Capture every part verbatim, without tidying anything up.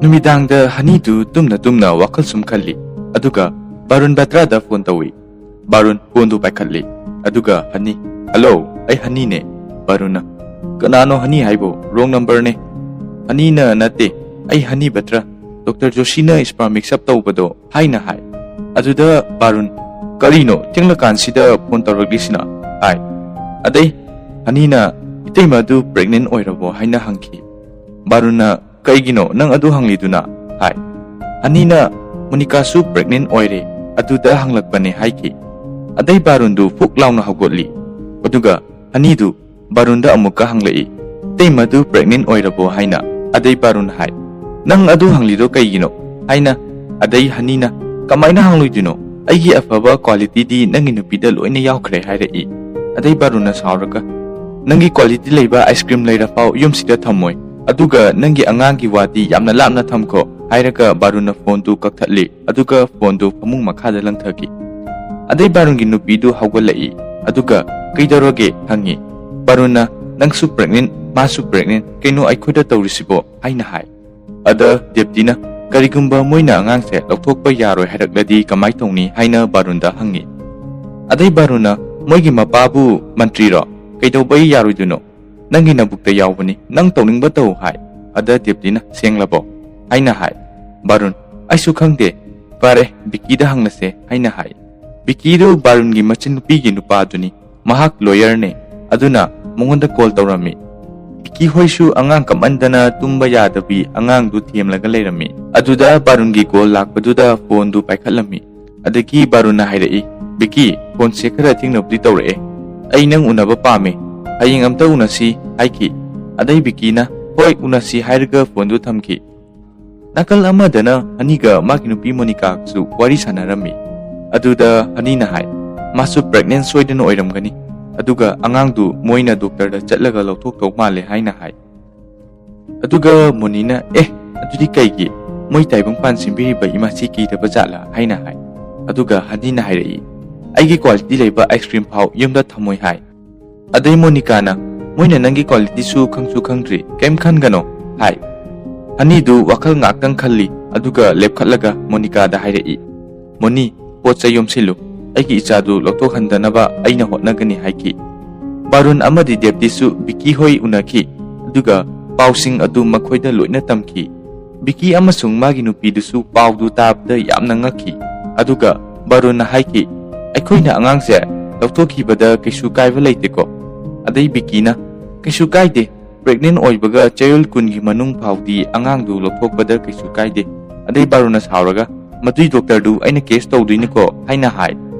ꯅꯨꯃꯤꯗꯥꯡꯗ ꯍꯅꯤꯗꯨ ꯇꯨꯝꯅ ꯇꯨꯝꯅ ꯋꯥꯈꯜ ꯁꯨꯝ ꯈꯜꯂꯤ꯫ ꯑꯗꯨꯒ ꯕꯥꯔꯨꯟ ꯕꯇ꯭ꯔꯥꯗ ꯐꯣꯟ ꯇꯧꯏ꯫ ꯕꯥꯔꯨꯟ ꯐꯣꯟꯗꯨ ꯄꯥꯏꯈꯠꯂꯤ꯫ ꯑꯗꯨꯒ ꯍꯅꯤ, "ꯍꯜꯂꯣ, ꯑꯩ ꯍꯅꯤꯅꯦ꯫" ꯕꯥꯔꯨꯟꯅ, "ꯀꯅꯥꯅꯣ ꯍꯅꯤ ꯍꯥꯏꯕꯨ? ꯔꯣꯡ ꯅꯝꯕꯔꯅꯦ꯫" ꯍꯅꯤꯅ, "ꯅꯠꯇꯦ, ꯑꯩ ꯍꯅꯤ ꯕꯇ꯭ꯔꯥ, ꯗꯣꯛꯇꯔ ꯖꯣꯁꯤꯅ ꯁ꯭ꯄꯥꯔꯝ ꯃꯤꯛꯁ ꯑꯞ ꯇꯧꯕꯗꯣ ꯍꯥꯏꯅ ꯍꯥꯏ꯫" ꯑꯗꯨꯗ ꯕꯥꯔꯨꯟ, "ꯀꯔꯤꯅꯣ ꯊꯦꯡꯂꯀꯥꯟꯁꯤꯗ ꯐꯣꯟ ꯇꯧꯔꯛꯂꯤꯁꯤꯅ?" ꯍꯥꯏ꯫ ꯑꯗꯩ ꯍꯅꯤꯅ, "ꯏꯇꯩꯃ ꯑꯗꯨ ꯄ꯭ꯔꯦꯒꯅꯦꯟ ꯑꯣꯏꯔꯕꯣ?" ꯍꯥꯏꯅ ꯍꯪꯈꯤ꯫ ꯕꯥꯔꯨꯟꯅ, "ꯀꯩꯒꯤꯅꯣ ꯅꯪ ꯑꯗꯨ ꯍꯪꯂꯤꯗꯨꯅ?" ꯍꯥꯏ꯫ ꯍꯅꯤꯅ, "ꯃꯣꯅꯤꯀꯥꯁꯨ ꯄ꯭ꯔꯦꯒꯅꯦꯟ ꯑꯣꯏꯔꯦ, ꯑꯗꯨꯗ ꯍꯪꯂꯛꯄꯅꯦ" ꯍꯥꯏꯈꯤ꯫ ꯑꯗꯩ ꯕꯥꯔꯨꯟꯗꯨ ꯐꯨꯛ ꯂꯥꯎꯅ ꯍꯧꯒꯠꯂꯤ꯫ ꯑꯗꯨꯒ ꯍꯅꯤꯗꯨ ꯕꯥꯔꯨꯟꯗ ꯑꯃꯨꯛꯀ ꯍꯪꯂꯛꯏ, "ꯏꯇꯩꯃꯗꯨ ꯄ꯭ꯔꯦꯒꯅꯦꯟ ꯑꯣꯏꯔꯕꯣ?" ꯍꯥꯏꯅ꯫ ꯑꯗꯩ ꯕꯥꯔꯨꯟ ꯍꯥꯏ, "ꯅꯪ ꯑꯗꯨ ꯍꯪꯂꯤꯗꯣ ꯀꯩꯒꯤꯅꯣ?" ꯍꯥꯏꯅ꯫ ꯑꯗꯩ ꯍꯅꯤꯅ, "ꯀꯃꯥꯏꯅ ꯍꯪꯂꯣꯏꯗꯣꯏꯅꯣ? ꯑꯩꯒꯤ ꯑꯐꯕ ꯀ꯭ꯋꯥꯂꯤꯇꯤꯗꯤ ꯅꯪꯒꯤ ꯅꯨꯄꯤꯗ ꯂꯣꯏꯅ ꯌꯥꯎꯈ꯭ꯔꯦ" ꯍꯥꯏꯔꯛꯏ꯫ ꯑꯗꯩ ꯕꯥꯔꯨꯟꯅ ꯁꯥꯎꯔꯒ, "ꯅꯪꯒꯤ ꯀ꯭ꯋꯥꯂꯤꯇꯤ ꯂꯩꯕ ꯑꯥꯏꯁ ꯀ꯭ꯔꯤꯝ ꯂꯩꯔꯐꯥꯎ ꯌꯨꯝꯁꯤꯗ ꯊꯝꯃꯣꯏ, ꯑꯗꯨꯒ ꯅꯪꯒꯤ ꯑꯉꯥꯡꯒꯤ ꯋꯥꯗꯤ ꯌꯥꯝꯅ ꯂꯥꯞꯅ ꯊꯝꯈꯣ" ꯍꯥꯏꯔꯒ ꯕꯥꯔꯨꯟꯅ ꯐꯣꯟꯗꯨ ꯀꯛꯊꯠꯂꯤ꯫ ꯑꯗꯨꯒ ꯐꯣꯟꯗꯨ ꯐꯃꯨꯡ ꯃꯈꯥꯗ ꯂꯪꯊꯈꯤ꯫ ꯑꯗꯩ ꯕꯥꯔꯨꯟꯒꯤ ꯅꯨꯄꯤꯗꯨ ꯍꯧꯒꯠꯂꯛꯏ꯫ ꯑꯗꯨꯒ, "ꯀꯩꯗꯧꯔꯒꯦ?" ꯍꯪꯉꯤ꯫ ꯕꯥꯔꯨꯟꯅ, "ꯅꯪꯁꯨ ꯄ꯭ꯔꯦꯒꯅꯦꯟ, ꯃꯥꯁꯨ ꯄ꯭ꯔꯦꯒꯅꯦꯟ, ꯀꯩꯅꯣ ꯑꯩꯈꯣꯏꯗ ꯇꯧꯔꯤꯁꯤꯕꯣ?" ꯍꯥꯏꯅ ꯍꯥꯏ꯫ ꯑꯗ ꯗꯦꯞꯇꯤꯅ, "ꯀꯔꯤꯒꯨꯝꯕ ꯃꯣꯏꯅ ꯑꯉꯥꯡꯁꯦ ꯂꯧꯊꯣꯛꯄ ꯌꯥꯔꯣꯏ ꯍꯥꯏꯔꯛꯂꯗꯤ ꯀꯃꯥꯏ ꯇꯧꯅꯤ?" ꯍꯥꯏꯅ ꯕꯥꯔꯨꯟꯗ ꯍꯪꯉꯤ꯫ ꯑꯗꯩ ꯕꯥꯔꯨꯟꯅ, "ꯃꯣꯏꯒꯤ ꯃꯄꯥꯕꯨ ꯃꯟꯇ꯭ꯔꯤꯔꯣ? ꯀꯩꯗꯧꯕꯩ ꯌꯥꯔꯣꯏꯗꯣꯏꯅꯣ? ꯅꯪꯒꯤ ꯅꯕꯨꯛꯇ ꯌꯥꯎꯕꯅꯤ, ꯅꯪ ꯇꯧꯅꯤꯡꯕ ꯇꯧ" ꯍꯥꯏ꯫ ꯑꯗ ꯗꯦꯞꯇꯤꯅ, "ꯁꯦꯡꯂꯕꯣ?" ꯍꯥꯏꯅ ꯍꯥꯏ꯫ ꯕꯥꯔꯨꯟ, "ꯑꯩꯁꯨ ꯈꯪꯗꯦ, ꯐꯔꯦ, ꯕꯤꯀꯤꯗ ꯍꯪꯂꯁꯦ" ꯍꯥꯏꯅ ꯍꯥꯏ꯫ ꯕꯤꯀꯤꯗꯨ ꯕꯥꯔꯨꯟꯒꯤ ꯃꯆꯟꯅꯨꯄꯤꯒꯤ ꯅꯨꯄꯥꯗꯨꯅꯤ꯫ ꯃꯍꯥꯛ ꯂꯣꯌꯔꯅꯦ, ꯑꯗꯨꯅ ꯃꯉꯣꯟꯗ ꯀꯣꯜ ꯇꯧꯔꯝꯃꯤ꯫ ꯕꯤꯀꯤ ꯍꯣꯏꯁꯨ ꯑꯉꯥꯡ ꯀꯞꯃꯟꯗꯅ ꯇꯨꯝꯕ ꯌꯥꯗꯕꯤ ꯑꯉꯥꯡꯗꯨ ꯊꯦꯝꯂꯒ ꯂꯩꯔꯝꯃꯤ꯫ ꯑꯗꯨꯗ ꯕꯥꯔꯨꯟꯒꯤ ꯀꯣꯜ ꯂꯥꯛꯄꯗꯨꯗ ꯐꯣꯟꯗꯨ ꯄꯥꯏꯈꯠꯂꯝꯃꯤ꯫ ꯑꯗꯒꯤ ꯕꯥꯔꯨꯟꯅ ꯍꯥꯏꯔꯛꯏ, "ꯕꯤꯀꯤ, ꯐꯣꯟꯁꯦ ꯈꯔ ꯊꯦꯡꯅꯕꯨꯗꯤ ꯇꯧꯔꯛꯑꯦ꯫ ꯑꯩ ꯅꯪ ꯎꯅꯕ ꯄꯥꯝꯃꯦ꯫ ꯍꯌꯦꯡ ꯑꯝꯇ ꯎꯅꯁꯤ" ꯍꯥꯏꯈꯤ꯫ ꯑꯗꯩ ꯕꯤꯀꯤꯅ, "ꯍꯣꯏ, ꯎꯅꯁꯤ" ꯍꯥꯏꯔꯒ ꯐꯣꯟꯗꯨ ꯊꯝꯈꯤ꯫ ꯅꯥꯀꯜ ꯑꯃꯗꯅ ꯍꯅꯤꯒ ꯃꯥꯒꯤ ꯅꯨꯄꯤ ꯃꯣꯅꯤꯀꯥꯁꯨ ꯋꯥꯔꯤ ꯁꯥꯟꯅꯔꯝꯃꯤ꯫ ꯑꯗꯨꯗ ꯍꯅꯤꯅ ꯍꯥꯏ, "ꯃꯥꯁꯨ ꯄ꯭ꯔꯦꯒꯅꯦꯟ ꯁꯣꯏꯗꯅ ꯑꯣꯏꯔꯝꯒꯅꯤ, ꯑꯗꯨꯒ ꯑꯉꯥꯡꯗꯨ ꯃꯣꯏꯅ ꯗꯣꯛꯇꯔꯗ ꯆꯠꯂꯒ ꯂꯧꯊꯣꯛꯇꯧ ꯃꯥꯜꯂꯦ" ꯍꯥꯏꯅ ꯍꯥꯏ꯫ ꯑꯗꯨꯒ ꯃꯣꯅꯤꯅ, "ꯑꯦ, ꯑꯗꯨꯗꯤ ꯀꯩꯒꯤ? ꯃꯣꯏ ꯇꯥꯏꯕꯪꯄꯥꯟ ꯁꯦꯝꯕꯤꯔꯤꯕ ꯏꯃꯥꯁꯤ ꯀꯤꯗꯕ ꯖꯥꯠꯂꯥ?" ꯍꯥꯏꯅ ꯍꯥꯏ꯫ ꯑꯗꯨꯒ ꯍꯅꯤꯅ ꯍꯥꯏꯔꯛꯏ, "ꯑꯩꯒꯤ ꯀ꯭ꯋꯥꯂꯤꯇꯤ ꯂꯩꯕ ꯑꯥꯏꯁ ꯀ꯭ꯔꯤꯝ ꯐꯥꯎ ꯌꯨꯝꯗ ꯊꯝꯃꯣꯏ" ꯍꯥꯏ꯫ ꯑꯗꯩ ꯃꯣꯅꯤꯀꯥꯅ, ꯃꯣꯏꯅ ꯅꯪꯒꯤ qualityꯁꯨ ꯈꯪꯁꯨ ꯈꯪꯗ꯭ꯔꯤ, ꯀꯩꯝ ꯈꯟꯒꯅꯣ," ꯍꯥꯏ꯫ ꯍꯅꯤꯗꯨ ꯋꯥꯈꯜ ꯉꯥꯛꯇꯪ ꯈꯜꯂꯤ, ꯑꯗꯨꯒ ꯂꯦꯞꯈꯠꯂꯒ ꯃꯣꯅꯤꯀꯥꯗ ꯍꯥꯏꯔꯛꯏ, "ꯃꯣꯅꯤ, ꯄꯣꯠ ꯆꯩ ꯌꯣꯝꯁꯤꯜꯂꯨ, ꯑꯩꯒꯤ ꯏꯆꯥꯗꯨ ꯂꯧꯊꯣꯛꯍꯟꯗꯅꯕ ꯑꯩꯅ ꯍꯣꯠꯅꯒꯅꯤ," ꯍꯥꯏꯈꯤ꯫ ꯕꯥꯔꯨꯟ ꯑꯃꯗꯤ ꯗꯦꯞꯇꯤꯁꯨ ꯕꯤꯀꯤ ꯍꯣꯏ ꯎꯅꯈꯤ, ꯑꯗꯨꯒ ꯄꯥꯎꯁꯤꯡ ꯑꯗꯨ ꯃꯈꯣꯏꯗ ꯂꯣꯏꯅ ꯇꯝꯈꯤ꯫ ꯕꯤꯀꯤ ꯑꯃꯁꯨꯡ ꯃꯥꯒꯤ ꯅꯨꯄꯤꯗꯨꯁꯨ ꯄꯥꯎꯗꯨ ꯇꯥꯕꯗ ꯌꯥꯝꯅ ꯉꯛꯈꯤ, ꯑꯗꯨꯒ ꯕꯥꯔꯨꯟꯅ ꯍꯥꯏꯈꯤ, "ꯑꯩꯈꯣꯏꯅ ꯑꯉꯥꯡꯁꯦ ꯂꯧꯊꯣꯛꯈꯤꯕꯗ ꯀꯩꯁꯨ ꯀꯥꯏꯕ ꯂꯩꯇꯦꯀꯣ?" ꯑꯗꯩ ꯕꯤꯀꯤꯅ, "ꯀꯩꯁꯨ ꯀꯥꯏꯗꯦ, pregnant ꯑꯣꯏꯕꯒ ꯆꯌꯣꯜ ꯀꯨꯟꯒꯤ ꯃꯅꯨꯡ ꯐꯥꯎꯗꯤ ꯑꯉꯥꯡꯗꯨ ꯂꯧꯊꯣꯛꯄꯗ ꯀꯩꯁꯨ ꯀꯥꯏꯗꯦ꯫" ꯑꯗꯩ ꯕꯥꯔꯨꯟꯅ ꯁꯥꯎꯔꯒ, "ꯃꯗꯨꯏ doctorꯗꯨ ꯑꯩꯅ case ꯇꯧꯗꯣꯏꯅꯤꯀꯣ," ꯍꯥꯏꯅ ꯍꯥꯏ꯫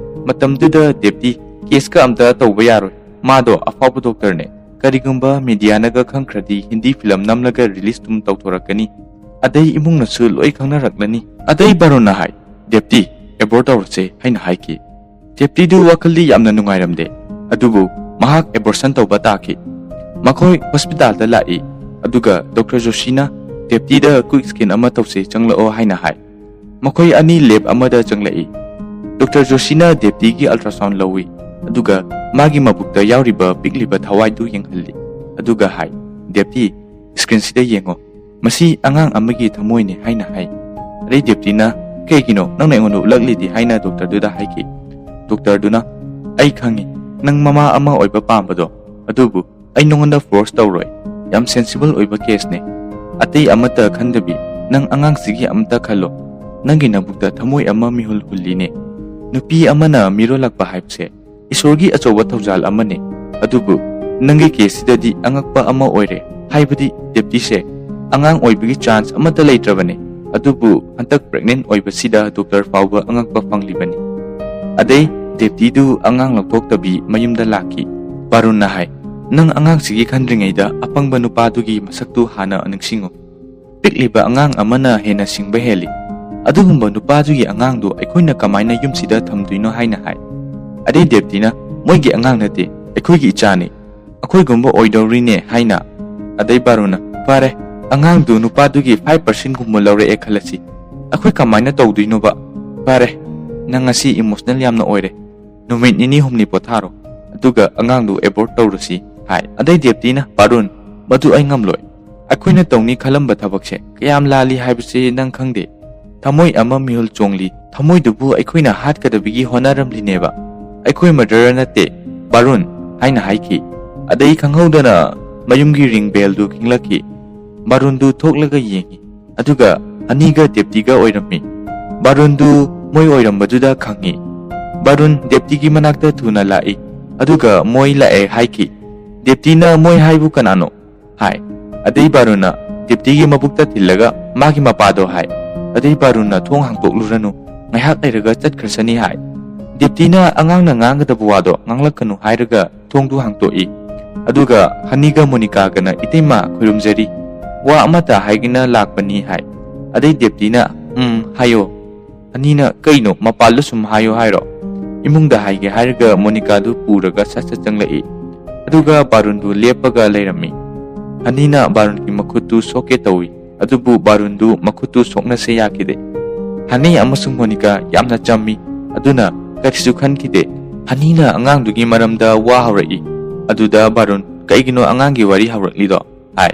ꯃꯇꯝꯗꯨꯗ ꯗꯦꯞꯇꯤ, "Caseꯀ ꯑꯝꯇ ꯇꯧꯕ ꯌꯥꯔꯣꯏ, ꯃꯥꯗꯣ ꯑꯐꯥꯎꯕ doctorꯅꯦ꯫ ꯀꯔꯤꯒꯨꯝꯕ mediaꯅꯒ ꯈꯪꯈ꯭ꯔꯗꯤ ꯍꯤꯟꯗꯤ film ꯅꯝꯂꯒ release ꯇꯨꯝ ꯇꯧꯊꯣꯔꯛꯀꯅꯤ꯫ ꯑꯗꯩ ꯏꯃꯨꯡꯅꯁꯨ ꯂꯣꯏ ꯈꯪꯅꯔꯛꯂꯅꯤ꯫" ꯑꯗꯩ ꯕꯥꯔꯨꯟꯅ ꯍꯥꯏ, "ꯗꯦꯞꯇꯤ, abort ꯇꯧꯔꯁꯦ," ꯍꯥꯏꯅ ꯍꯥꯏꯈꯤ꯫ ꯗꯦꯞꯇꯤꯗꯨ ꯋꯥꯈꯜꯗꯤ ꯌꯥꯝꯅ ꯅꯨꯡꯉꯥꯏꯔꯝꯗꯦ, ꯑꯗꯨꯕꯨ ꯃꯍꯥꯛ abortion ꯇꯧꯕ ꯇꯥꯈꯤ꯫ ꯃꯈꯣꯏ hospitalꯗ ꯂꯥꯛꯏ, ꯑꯗꯨꯒ doctor ꯖꯣꯁꯤꯅ ꯗꯦꯞꯇꯤꯗ "Quick scan ꯑꯃ ꯇꯧꯁꯦ, ꯆꯪꯂꯛꯑꯣ," ꯍꯥꯏꯅ ꯍꯥꯏ꯫ ꯃꯈꯣꯏ ꯑꯅꯤ lab ꯑꯃꯗ ꯆꯪꯂꯛꯏ꯫ Doctor ꯖꯣꯁꯤꯅ ꯗꯦꯞꯇꯤꯒꯤ ultrasound ꯂꯧꯏ, ꯑꯗꯨꯒ ꯃꯥꯒꯤ ꯃꯕꯨꯛꯇ ꯌꯥꯎꯔꯤꯕ ꯄꯤꯛꯂꯤꯕ ꯊꯋꯥꯏꯗꯨ ꯌꯦꯡꯍꯜꯂꯤ, ꯑꯗꯨꯒ ꯍꯥꯏ, "ꯗꯦꯞꯇꯤ, screenꯁꯤꯗ ꯌꯦꯡꯉꯣ꯫ ꯃꯁꯤ ꯑꯉꯥꯡ ꯑꯃꯒꯤ ꯊꯃꯣꯏꯅꯤ," ꯍꯥꯏꯅ ꯍꯥꯏ꯫ ꯑꯗꯩ ꯗꯦꯞꯇꯤꯅ, "ꯀꯩꯒꯤꯅꯣ ꯅꯪꯅ ꯑꯩꯉꯣꯟꯗ ꯎꯠꯂꯛꯂꯤꯗꯤ?" ꯍꯥꯏꯅ doctorꯗꯨꯗ ꯍꯥꯏꯈꯤ꯫ Doctorꯗꯨꯅ, "ꯑꯩ ꯈꯪꯉꯤ ꯅꯪ ꯃꯃꯥ ꯑꯃ ꯑꯣꯏꯕ ꯄꯥꯝꯕꯗꯣ, ꯑꯗꯨꯕꯨ ꯑꯩ ꯅꯉꯣꯟꯗ force ꯇꯧꯔꯣꯏ꯫ ꯌꯥꯝ sensible ꯑꯣꯏꯕ caseꯅꯦ꯫ ꯑꯇꯩ ꯑꯃꯠꯇ ꯈꯟꯗꯕꯤ ꯅꯪ ꯑꯉꯥꯡꯁꯤꯒꯤ ꯑꯃꯠꯇ ꯈꯜꯂꯣ꯫ ꯅꯪꯒꯤ ꯅꯕꯨꯛꯇ ꯊꯃꯣꯏ ꯑꯃ ꯃꯤꯍꯨꯜ ꯍꯨꯜꯂꯤꯅꯦ꯫ ꯅꯨꯄꯤ ꯑꯃꯅ ꯃꯤꯔꯣꯜꯂꯛꯄ ꯍꯥꯏꯕꯁꯦ ꯏꯁꯣꯔꯒꯤ ꯑꯆꯧꯕ ꯊꯧꯖꯥꯜ ꯑꯃꯅꯤ꯫ ꯑꯗꯨꯕꯨ ꯅꯪꯒꯤ caseꯁꯤꯗꯗꯤ ꯑꯉꯛꯄ ꯑꯃ ꯑꯣꯏꯔꯦ, ꯍꯥꯏꯕꯗꯤ ꯗꯦꯞꯇꯤꯁꯦ ꯑꯉꯥꯡ ꯑꯣꯏꯕꯒꯤ chance ꯑꯃꯠꯇ ꯂꯩꯇ꯭ꯔꯕꯅꯤ, ꯑꯗꯨꯕꯨ ꯍꯟꯗꯛ pregnant ꯑꯣꯏꯕꯁꯤꯗ doctor ꯐꯥꯎꯕ ꯑꯉꯛꯄ ꯐꯪꯂꯤꯕꯅꯤ꯫" ꯑꯗꯩ ꯗꯦꯞꯇꯤꯗꯨ ꯑꯉꯥꯡ ꯂꯧꯊꯣꯛꯇꯕꯤ ꯃꯌꯨꯝꯗ ꯂꯥꯛꯈꯤ꯫ ꯕꯥꯔꯨꯟꯅ ꯍꯥꯏ, "ꯅꯪ ꯑꯉꯥꯡꯁꯤꯒꯤ ꯈꯟꯗ꯭ꯔꯤꯉꯩꯗ ꯑꯄꯪꯕ ꯅꯨꯄꯥꯗꯨꯒꯤ ꯃꯁꯛꯇꯨ ꯍꯥꯟꯅ ꯅꯤꯡꯁꯤꯡꯉꯨ꯫ ꯄꯤꯛꯂꯤꯕ ꯑꯉꯥꯡ ꯑꯃꯅ ꯍꯦꯟꯅ ꯁꯤꯡꯕ ꯍꯦꯜꯂꯤ꯫ ꯑꯗꯨꯒꯨꯝꯕ ꯅꯨꯄꯥꯗꯨꯒꯤ ꯑꯉꯥꯡꯗꯨ ꯑꯩꯈꯣꯏꯅ ꯀꯃꯥꯏꯅ ꯌꯨꯝꯁꯤꯗ ꯊꯝꯗꯣꯏꯅꯣ?" ꯍꯥꯏꯅ ꯍꯥꯏ꯫ ꯑꯗꯩ ꯗꯦꯞꯇꯤꯅ, "ꯃꯣꯏꯒꯤ ꯑꯉꯥꯡ ꯅꯠꯇꯦ, ꯑꯩꯈꯣꯏꯒꯤ ꯏꯆꯥꯅꯤ꯫ ꯑꯩꯈꯣꯏꯒꯨꯝꯕ ꯑꯣꯏꯗꯧꯔꯤꯅꯦ," ꯍꯥꯏꯅ꯫ ꯑꯗꯩ ꯕꯥꯔꯨꯟꯅ, "ꯐꯔꯦ, ꯑꯉꯥꯡꯗꯨ ꯅꯨꯄꯥꯗꯨꯒꯤ five percentꯒꯨꯝꯕ ꯂꯧꯔꯛꯑꯦ ꯈꯜꯂꯁꯤ꯫ ꯑꯩꯈꯣꯏ ꯀꯃꯥꯏꯅ ꯇꯧꯗꯣꯏꯅꯣꯕ? ꯐꯔꯦ, ꯅꯪ ꯉꯁꯤ emotional ꯌꯥꯝꯅ ꯑꯣꯏꯔꯦ꯫ ꯅꯨꯃꯤꯠ ꯅꯤꯅꯤ ꯍꯨꯝꯅꯤ ꯄꯣꯊꯥꯔꯣ, ꯑꯗꯨꯒ ꯑꯉꯥꯡꯗꯨ abort ꯇꯧꯔꯁꯤ꯫ ꯍꯥꯏ꯫ ꯑꯗꯩ ꯗꯦꯞꯇꯤꯅ, "ꯕꯥꯔꯨꯟ, ꯃꯗꯨ ꯑꯩ ꯉꯝꯂꯣꯏ꯫ ꯑꯩꯈꯣꯏꯅ ꯇꯧꯅꯤ ꯈꯜꯂꯝꯕ ꯊꯕꯛꯁꯦ ꯀꯌꯥꯝ ꯂꯥꯜꯂꯤ ꯍꯥꯏꯕꯁꯤ ꯅꯪ ꯈꯪꯗꯦ꯫ ꯊꯃꯣꯏ ꯑꯃ ꯃꯤꯍꯨꯜ ꯆꯣꯡꯂꯤ, ꯊꯃꯣꯏꯗꯨꯕꯨ ꯑꯩꯈꯣꯏꯅ ꯍꯥꯠꯀꯗꯕꯒꯤ ꯍꯣꯠꯅꯔꯝꯂꯤꯅꯦꯕ꯫ ꯑꯩꯈꯣꯏ murderer ꯅꯠꯇꯦ, ꯕꯥꯔꯨꯟ," ꯍꯥꯏꯅ ꯍꯥꯏꯈꯤ꯫ ꯑꯗꯩ ꯈꯪꯍꯧꯗꯅ ꯃꯌꯨꯝꯒꯤ ring bell ꯗꯨ ꯈꯤꯡꯂꯛꯈꯤ꯫ ꯕꯥꯔꯨꯟꯗꯨ ꯊꯣꯛꯂꯒ ꯌꯦꯡꯉꯤ꯫ ꯑꯗꯨꯒ ꯍꯅꯤꯒ ꯗꯦꯞꯇꯤꯒ ꯑꯣꯏꯔꯝꯃꯤ꯫ ꯕꯥꯔꯨꯟꯗꯨ ꯃꯣꯏ ꯑꯣꯏꯔꯝꯕꯗꯨꯗ ꯈꯪꯉꯤ꯫ ꯕꯥꯔꯨꯟ ꯗꯦꯞꯇꯤꯒꯤ ꯃꯅꯥꯛꯇ ꯊꯨꯅ ꯂꯥꯛꯏ꯫ ꯑꯗꯨꯒ ꯃꯣꯏ ꯂꯥꯛꯑꯦ ꯍꯥꯏꯈꯤ꯫ ꯗꯦꯞꯇꯤꯅ, "ꯃꯣꯏ ꯍꯥꯏꯕꯨ ꯀꯅꯥꯅꯣ?" ꯍꯥꯏ꯫ ꯑꯗꯩ ꯕꯥꯔꯨꯟꯅ ꯗꯦꯞꯇꯤꯒꯤ ꯃꯕꯨꯛꯇ ꯊꯤꯜꯂꯒ ꯃꯥꯒꯤ ꯃꯄꯥꯗꯣ ꯍꯥꯏ꯫ ꯑꯗꯩ ꯕꯥꯔꯨꯟꯅ, "ꯊꯣꯡ ꯍꯥꯡꯇꯣꯛꯂꯨꯔꯅꯨ, ꯉꯥꯏꯍꯥꯛ ꯂꯩꯔꯒ ꯆꯠꯈ꯭ꯔꯁꯅꯤ," ꯍꯥꯏ꯫ ꯗꯦꯞꯇꯤꯅ ꯑꯉꯥꯡꯅ ꯉꯥꯡꯒꯗꯕ ꯋꯥꯗꯣ ꯉꯥꯡꯂꯛꯀꯅꯨ ꯍꯥꯏꯔꯒ ꯊꯣꯡꯗꯨ ꯍꯥꯡꯇꯣꯛꯏ꯫ ꯑꯗꯨꯒ ꯍꯅꯤꯒ ꯃꯣꯅꯤꯀꯥꯒꯅ, "ꯏꯇꯩꯃ, ꯈꯣꯏꯔꯨꯝꯖꯔꯤ꯫ ꯋꯥ ꯑꯃꯇ ꯍꯥꯏꯒꯦꯅ ꯂꯥꯛꯄꯅꯤ," ꯍꯥꯏ꯫ ꯑꯗꯩ ꯗꯦꯞꯇꯤꯅ, "ꯎꯝ, ꯍꯥꯏꯌꯣ꯫" ꯍꯅꯤꯅ, "ꯀꯩꯅꯣ, ꯃꯄꯥꯜꯗ ꯁꯨꯝ ꯍꯥꯏꯌꯣ ꯍꯥꯏꯔꯣ?" ꯏꯃꯨꯡꯗ ꯍꯥꯏꯒꯦ ꯍꯥꯏꯔꯒ ꯃꯣꯅꯤꯀꯥꯗꯨ ꯄꯨꯔꯒ ꯁꯠ ꯁꯠ ꯆꯪꯂꯛꯏ꯫ ꯑꯗꯨꯒ ꯕꯥꯔꯨꯟꯗꯨ ꯂꯦꯞꯄꯒ ꯂꯩꯔꯝꯃꯤ꯫ ꯍꯅꯤꯅ ꯕꯥꯔꯨꯟꯒꯤ ꯃꯈꯨꯠꯇꯨ ꯁꯣꯛꯀꯦ ꯇꯧꯏ, ꯑꯗꯨꯕꯨ ꯕꯥꯔꯨꯟꯗꯨ ꯃꯈꯨꯠꯇꯨ ꯁꯣꯛꯅꯁꯦ ꯌꯥꯈꯤꯗꯦ꯫ ꯍꯅꯤ ꯑꯃꯁꯨꯡ ꯃꯣꯅꯤꯀꯥ ꯌꯥꯝꯅ ꯆꯝꯃꯤ, ꯑꯗꯨꯅ ꯀꯔꯤꯁꯨ ꯈꯟꯈꯤꯗꯦ꯫ ꯍꯅꯤꯅ ꯑꯉꯥꯡꯗꯨꯒꯤ ꯃꯔꯝꯗ ꯋꯥ ꯍꯧꯔꯛꯏ꯫ ꯑꯗꯨꯗ ꯕꯥꯔꯨꯟ, "ꯀꯩꯒꯤꯅꯣ ꯑꯉꯥꯡꯒꯤ ꯋꯥꯔꯤ ꯍꯧꯔꯛꯂꯤꯗꯣ?" ꯍꯥꯏ꯫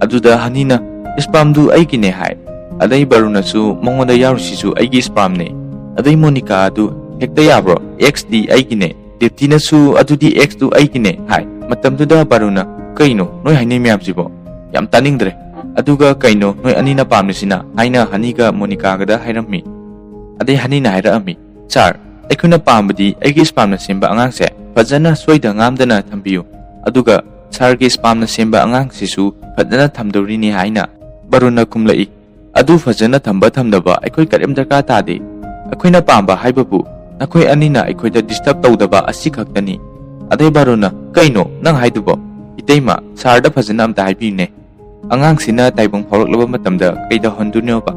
ꯑꯗꯨꯗ ꯍꯅꯤꯅ, "Sperm ꯗꯨ ꯑꯩꯒꯤꯅꯦ," ꯍꯥꯏ꯫ ꯑꯗꯩ ꯕꯥꯔꯨꯟꯅꯁꯨ, "ꯃꯉꯣꯟꯗ ꯌꯥꯎꯔꯤꯁꯤꯁꯨ ꯑꯩꯒꯤ sperm ꯅꯦ꯫" ꯑꯗꯩ ꯃꯣꯅꯤꯀꯥ ꯑꯗꯨ, "ꯍꯦꯛꯇ ꯌꯥꯕ꯭ꯔꯣ? X ꯗꯤ ꯑꯩꯒꯤꯅꯦ, ꯗꯦꯞꯇꯤꯅꯁꯨ ꯑꯗꯨꯗꯤ X ꯗꯨ ꯑꯩꯒꯤꯅꯦ," ꯍꯥꯏ꯫ ꯃꯇꯝꯗꯨꯗ ꯕꯥꯔꯨꯟꯅ, "ꯀꯩꯅꯣ ꯅꯣꯏ ꯍꯥꯏꯅꯩ ꯃꯌꯥꯝꯁꯤꯕꯣ? ꯌꯥꯝ ꯇꯥꯅꯤꯡꯗ꯭ꯔꯦ꯫ ꯑꯗꯨꯒ ꯀꯩꯅꯣ ꯅꯣꯏ ꯑꯅꯤꯅ ꯄꯥꯝꯂꯤꯁꯤꯅ?" ꯍꯥꯏꯅ ꯍꯅꯤꯒ ꯃꯣꯅꯤꯀꯥꯒꯗ ꯍꯥꯏꯔꯝꯃꯤ꯫ ꯑꯗꯩ ꯍꯅꯤꯅ ꯍꯥꯏꯔꯛꯑꯝꯃꯤ, "Sir, ꯑꯩꯈꯣꯏꯅ ꯄꯥꯝꯕꯗꯤ ꯑꯩꯒꯤ sperm ꯅ ꯁꯦꯝꯕ ꯑꯉꯥꯡꯁꯦ ꯐꯖꯅ ꯁꯣꯏꯗ ꯉꯥꯝꯗꯅ ꯊꯝꯕꯤꯌꯨ, ꯑꯗꯨꯒ sir ꯒꯤ sperm ꯅ ꯁꯦꯝꯕ ꯑꯉꯥꯡꯁꯤꯁꯨ ꯐꯖꯅ ꯊꯝꯗꯧꯔꯤꯅꯤ," ꯍꯥꯏꯅ ꯕꯥꯔꯨꯟꯅ ꯈꯨꯝꯂꯛꯏ꯫ "ꯑꯗꯨ ꯐꯖꯅ ꯊꯝꯕ ꯊꯝꯗꯕ ꯑꯩꯈꯣꯏ ꯀꯔꯤꯝ ꯗꯔꯀꯥꯔ ꯇꯥꯗꯦ꯫ ꯑꯩꯈꯣꯏꯅ ꯄꯥꯝꯕ ꯍꯥꯏꯕꯕꯨ ꯅꯈꯣꯏ ꯑꯅꯤꯅ ꯑꯩꯈꯣꯏꯗ disturb ꯇꯧꯗꯕ ꯑꯁꯤ ꯈꯛꯇꯅꯤ꯫" ꯑꯗꯩ ꯕꯥꯔꯨꯟꯅ, "ꯀꯩꯅꯣ ꯅꯪ ꯍꯥꯏꯗꯨꯕꯣ? ꯏꯇꯩꯃ, sir ꯗ ꯐꯖꯅ ꯑꯝꯇ ꯍꯥꯏꯕꯤꯌꯨꯅꯦ꯫ ꯑꯉꯥꯡꯁꯤꯅ ꯇꯥꯏꯕꯪ ꯐꯥꯎꯔꯛꯂꯕ ꯃꯇꯝꯗ ꯀꯩꯗꯧꯍꯟꯗꯣꯏꯅꯣꯕ?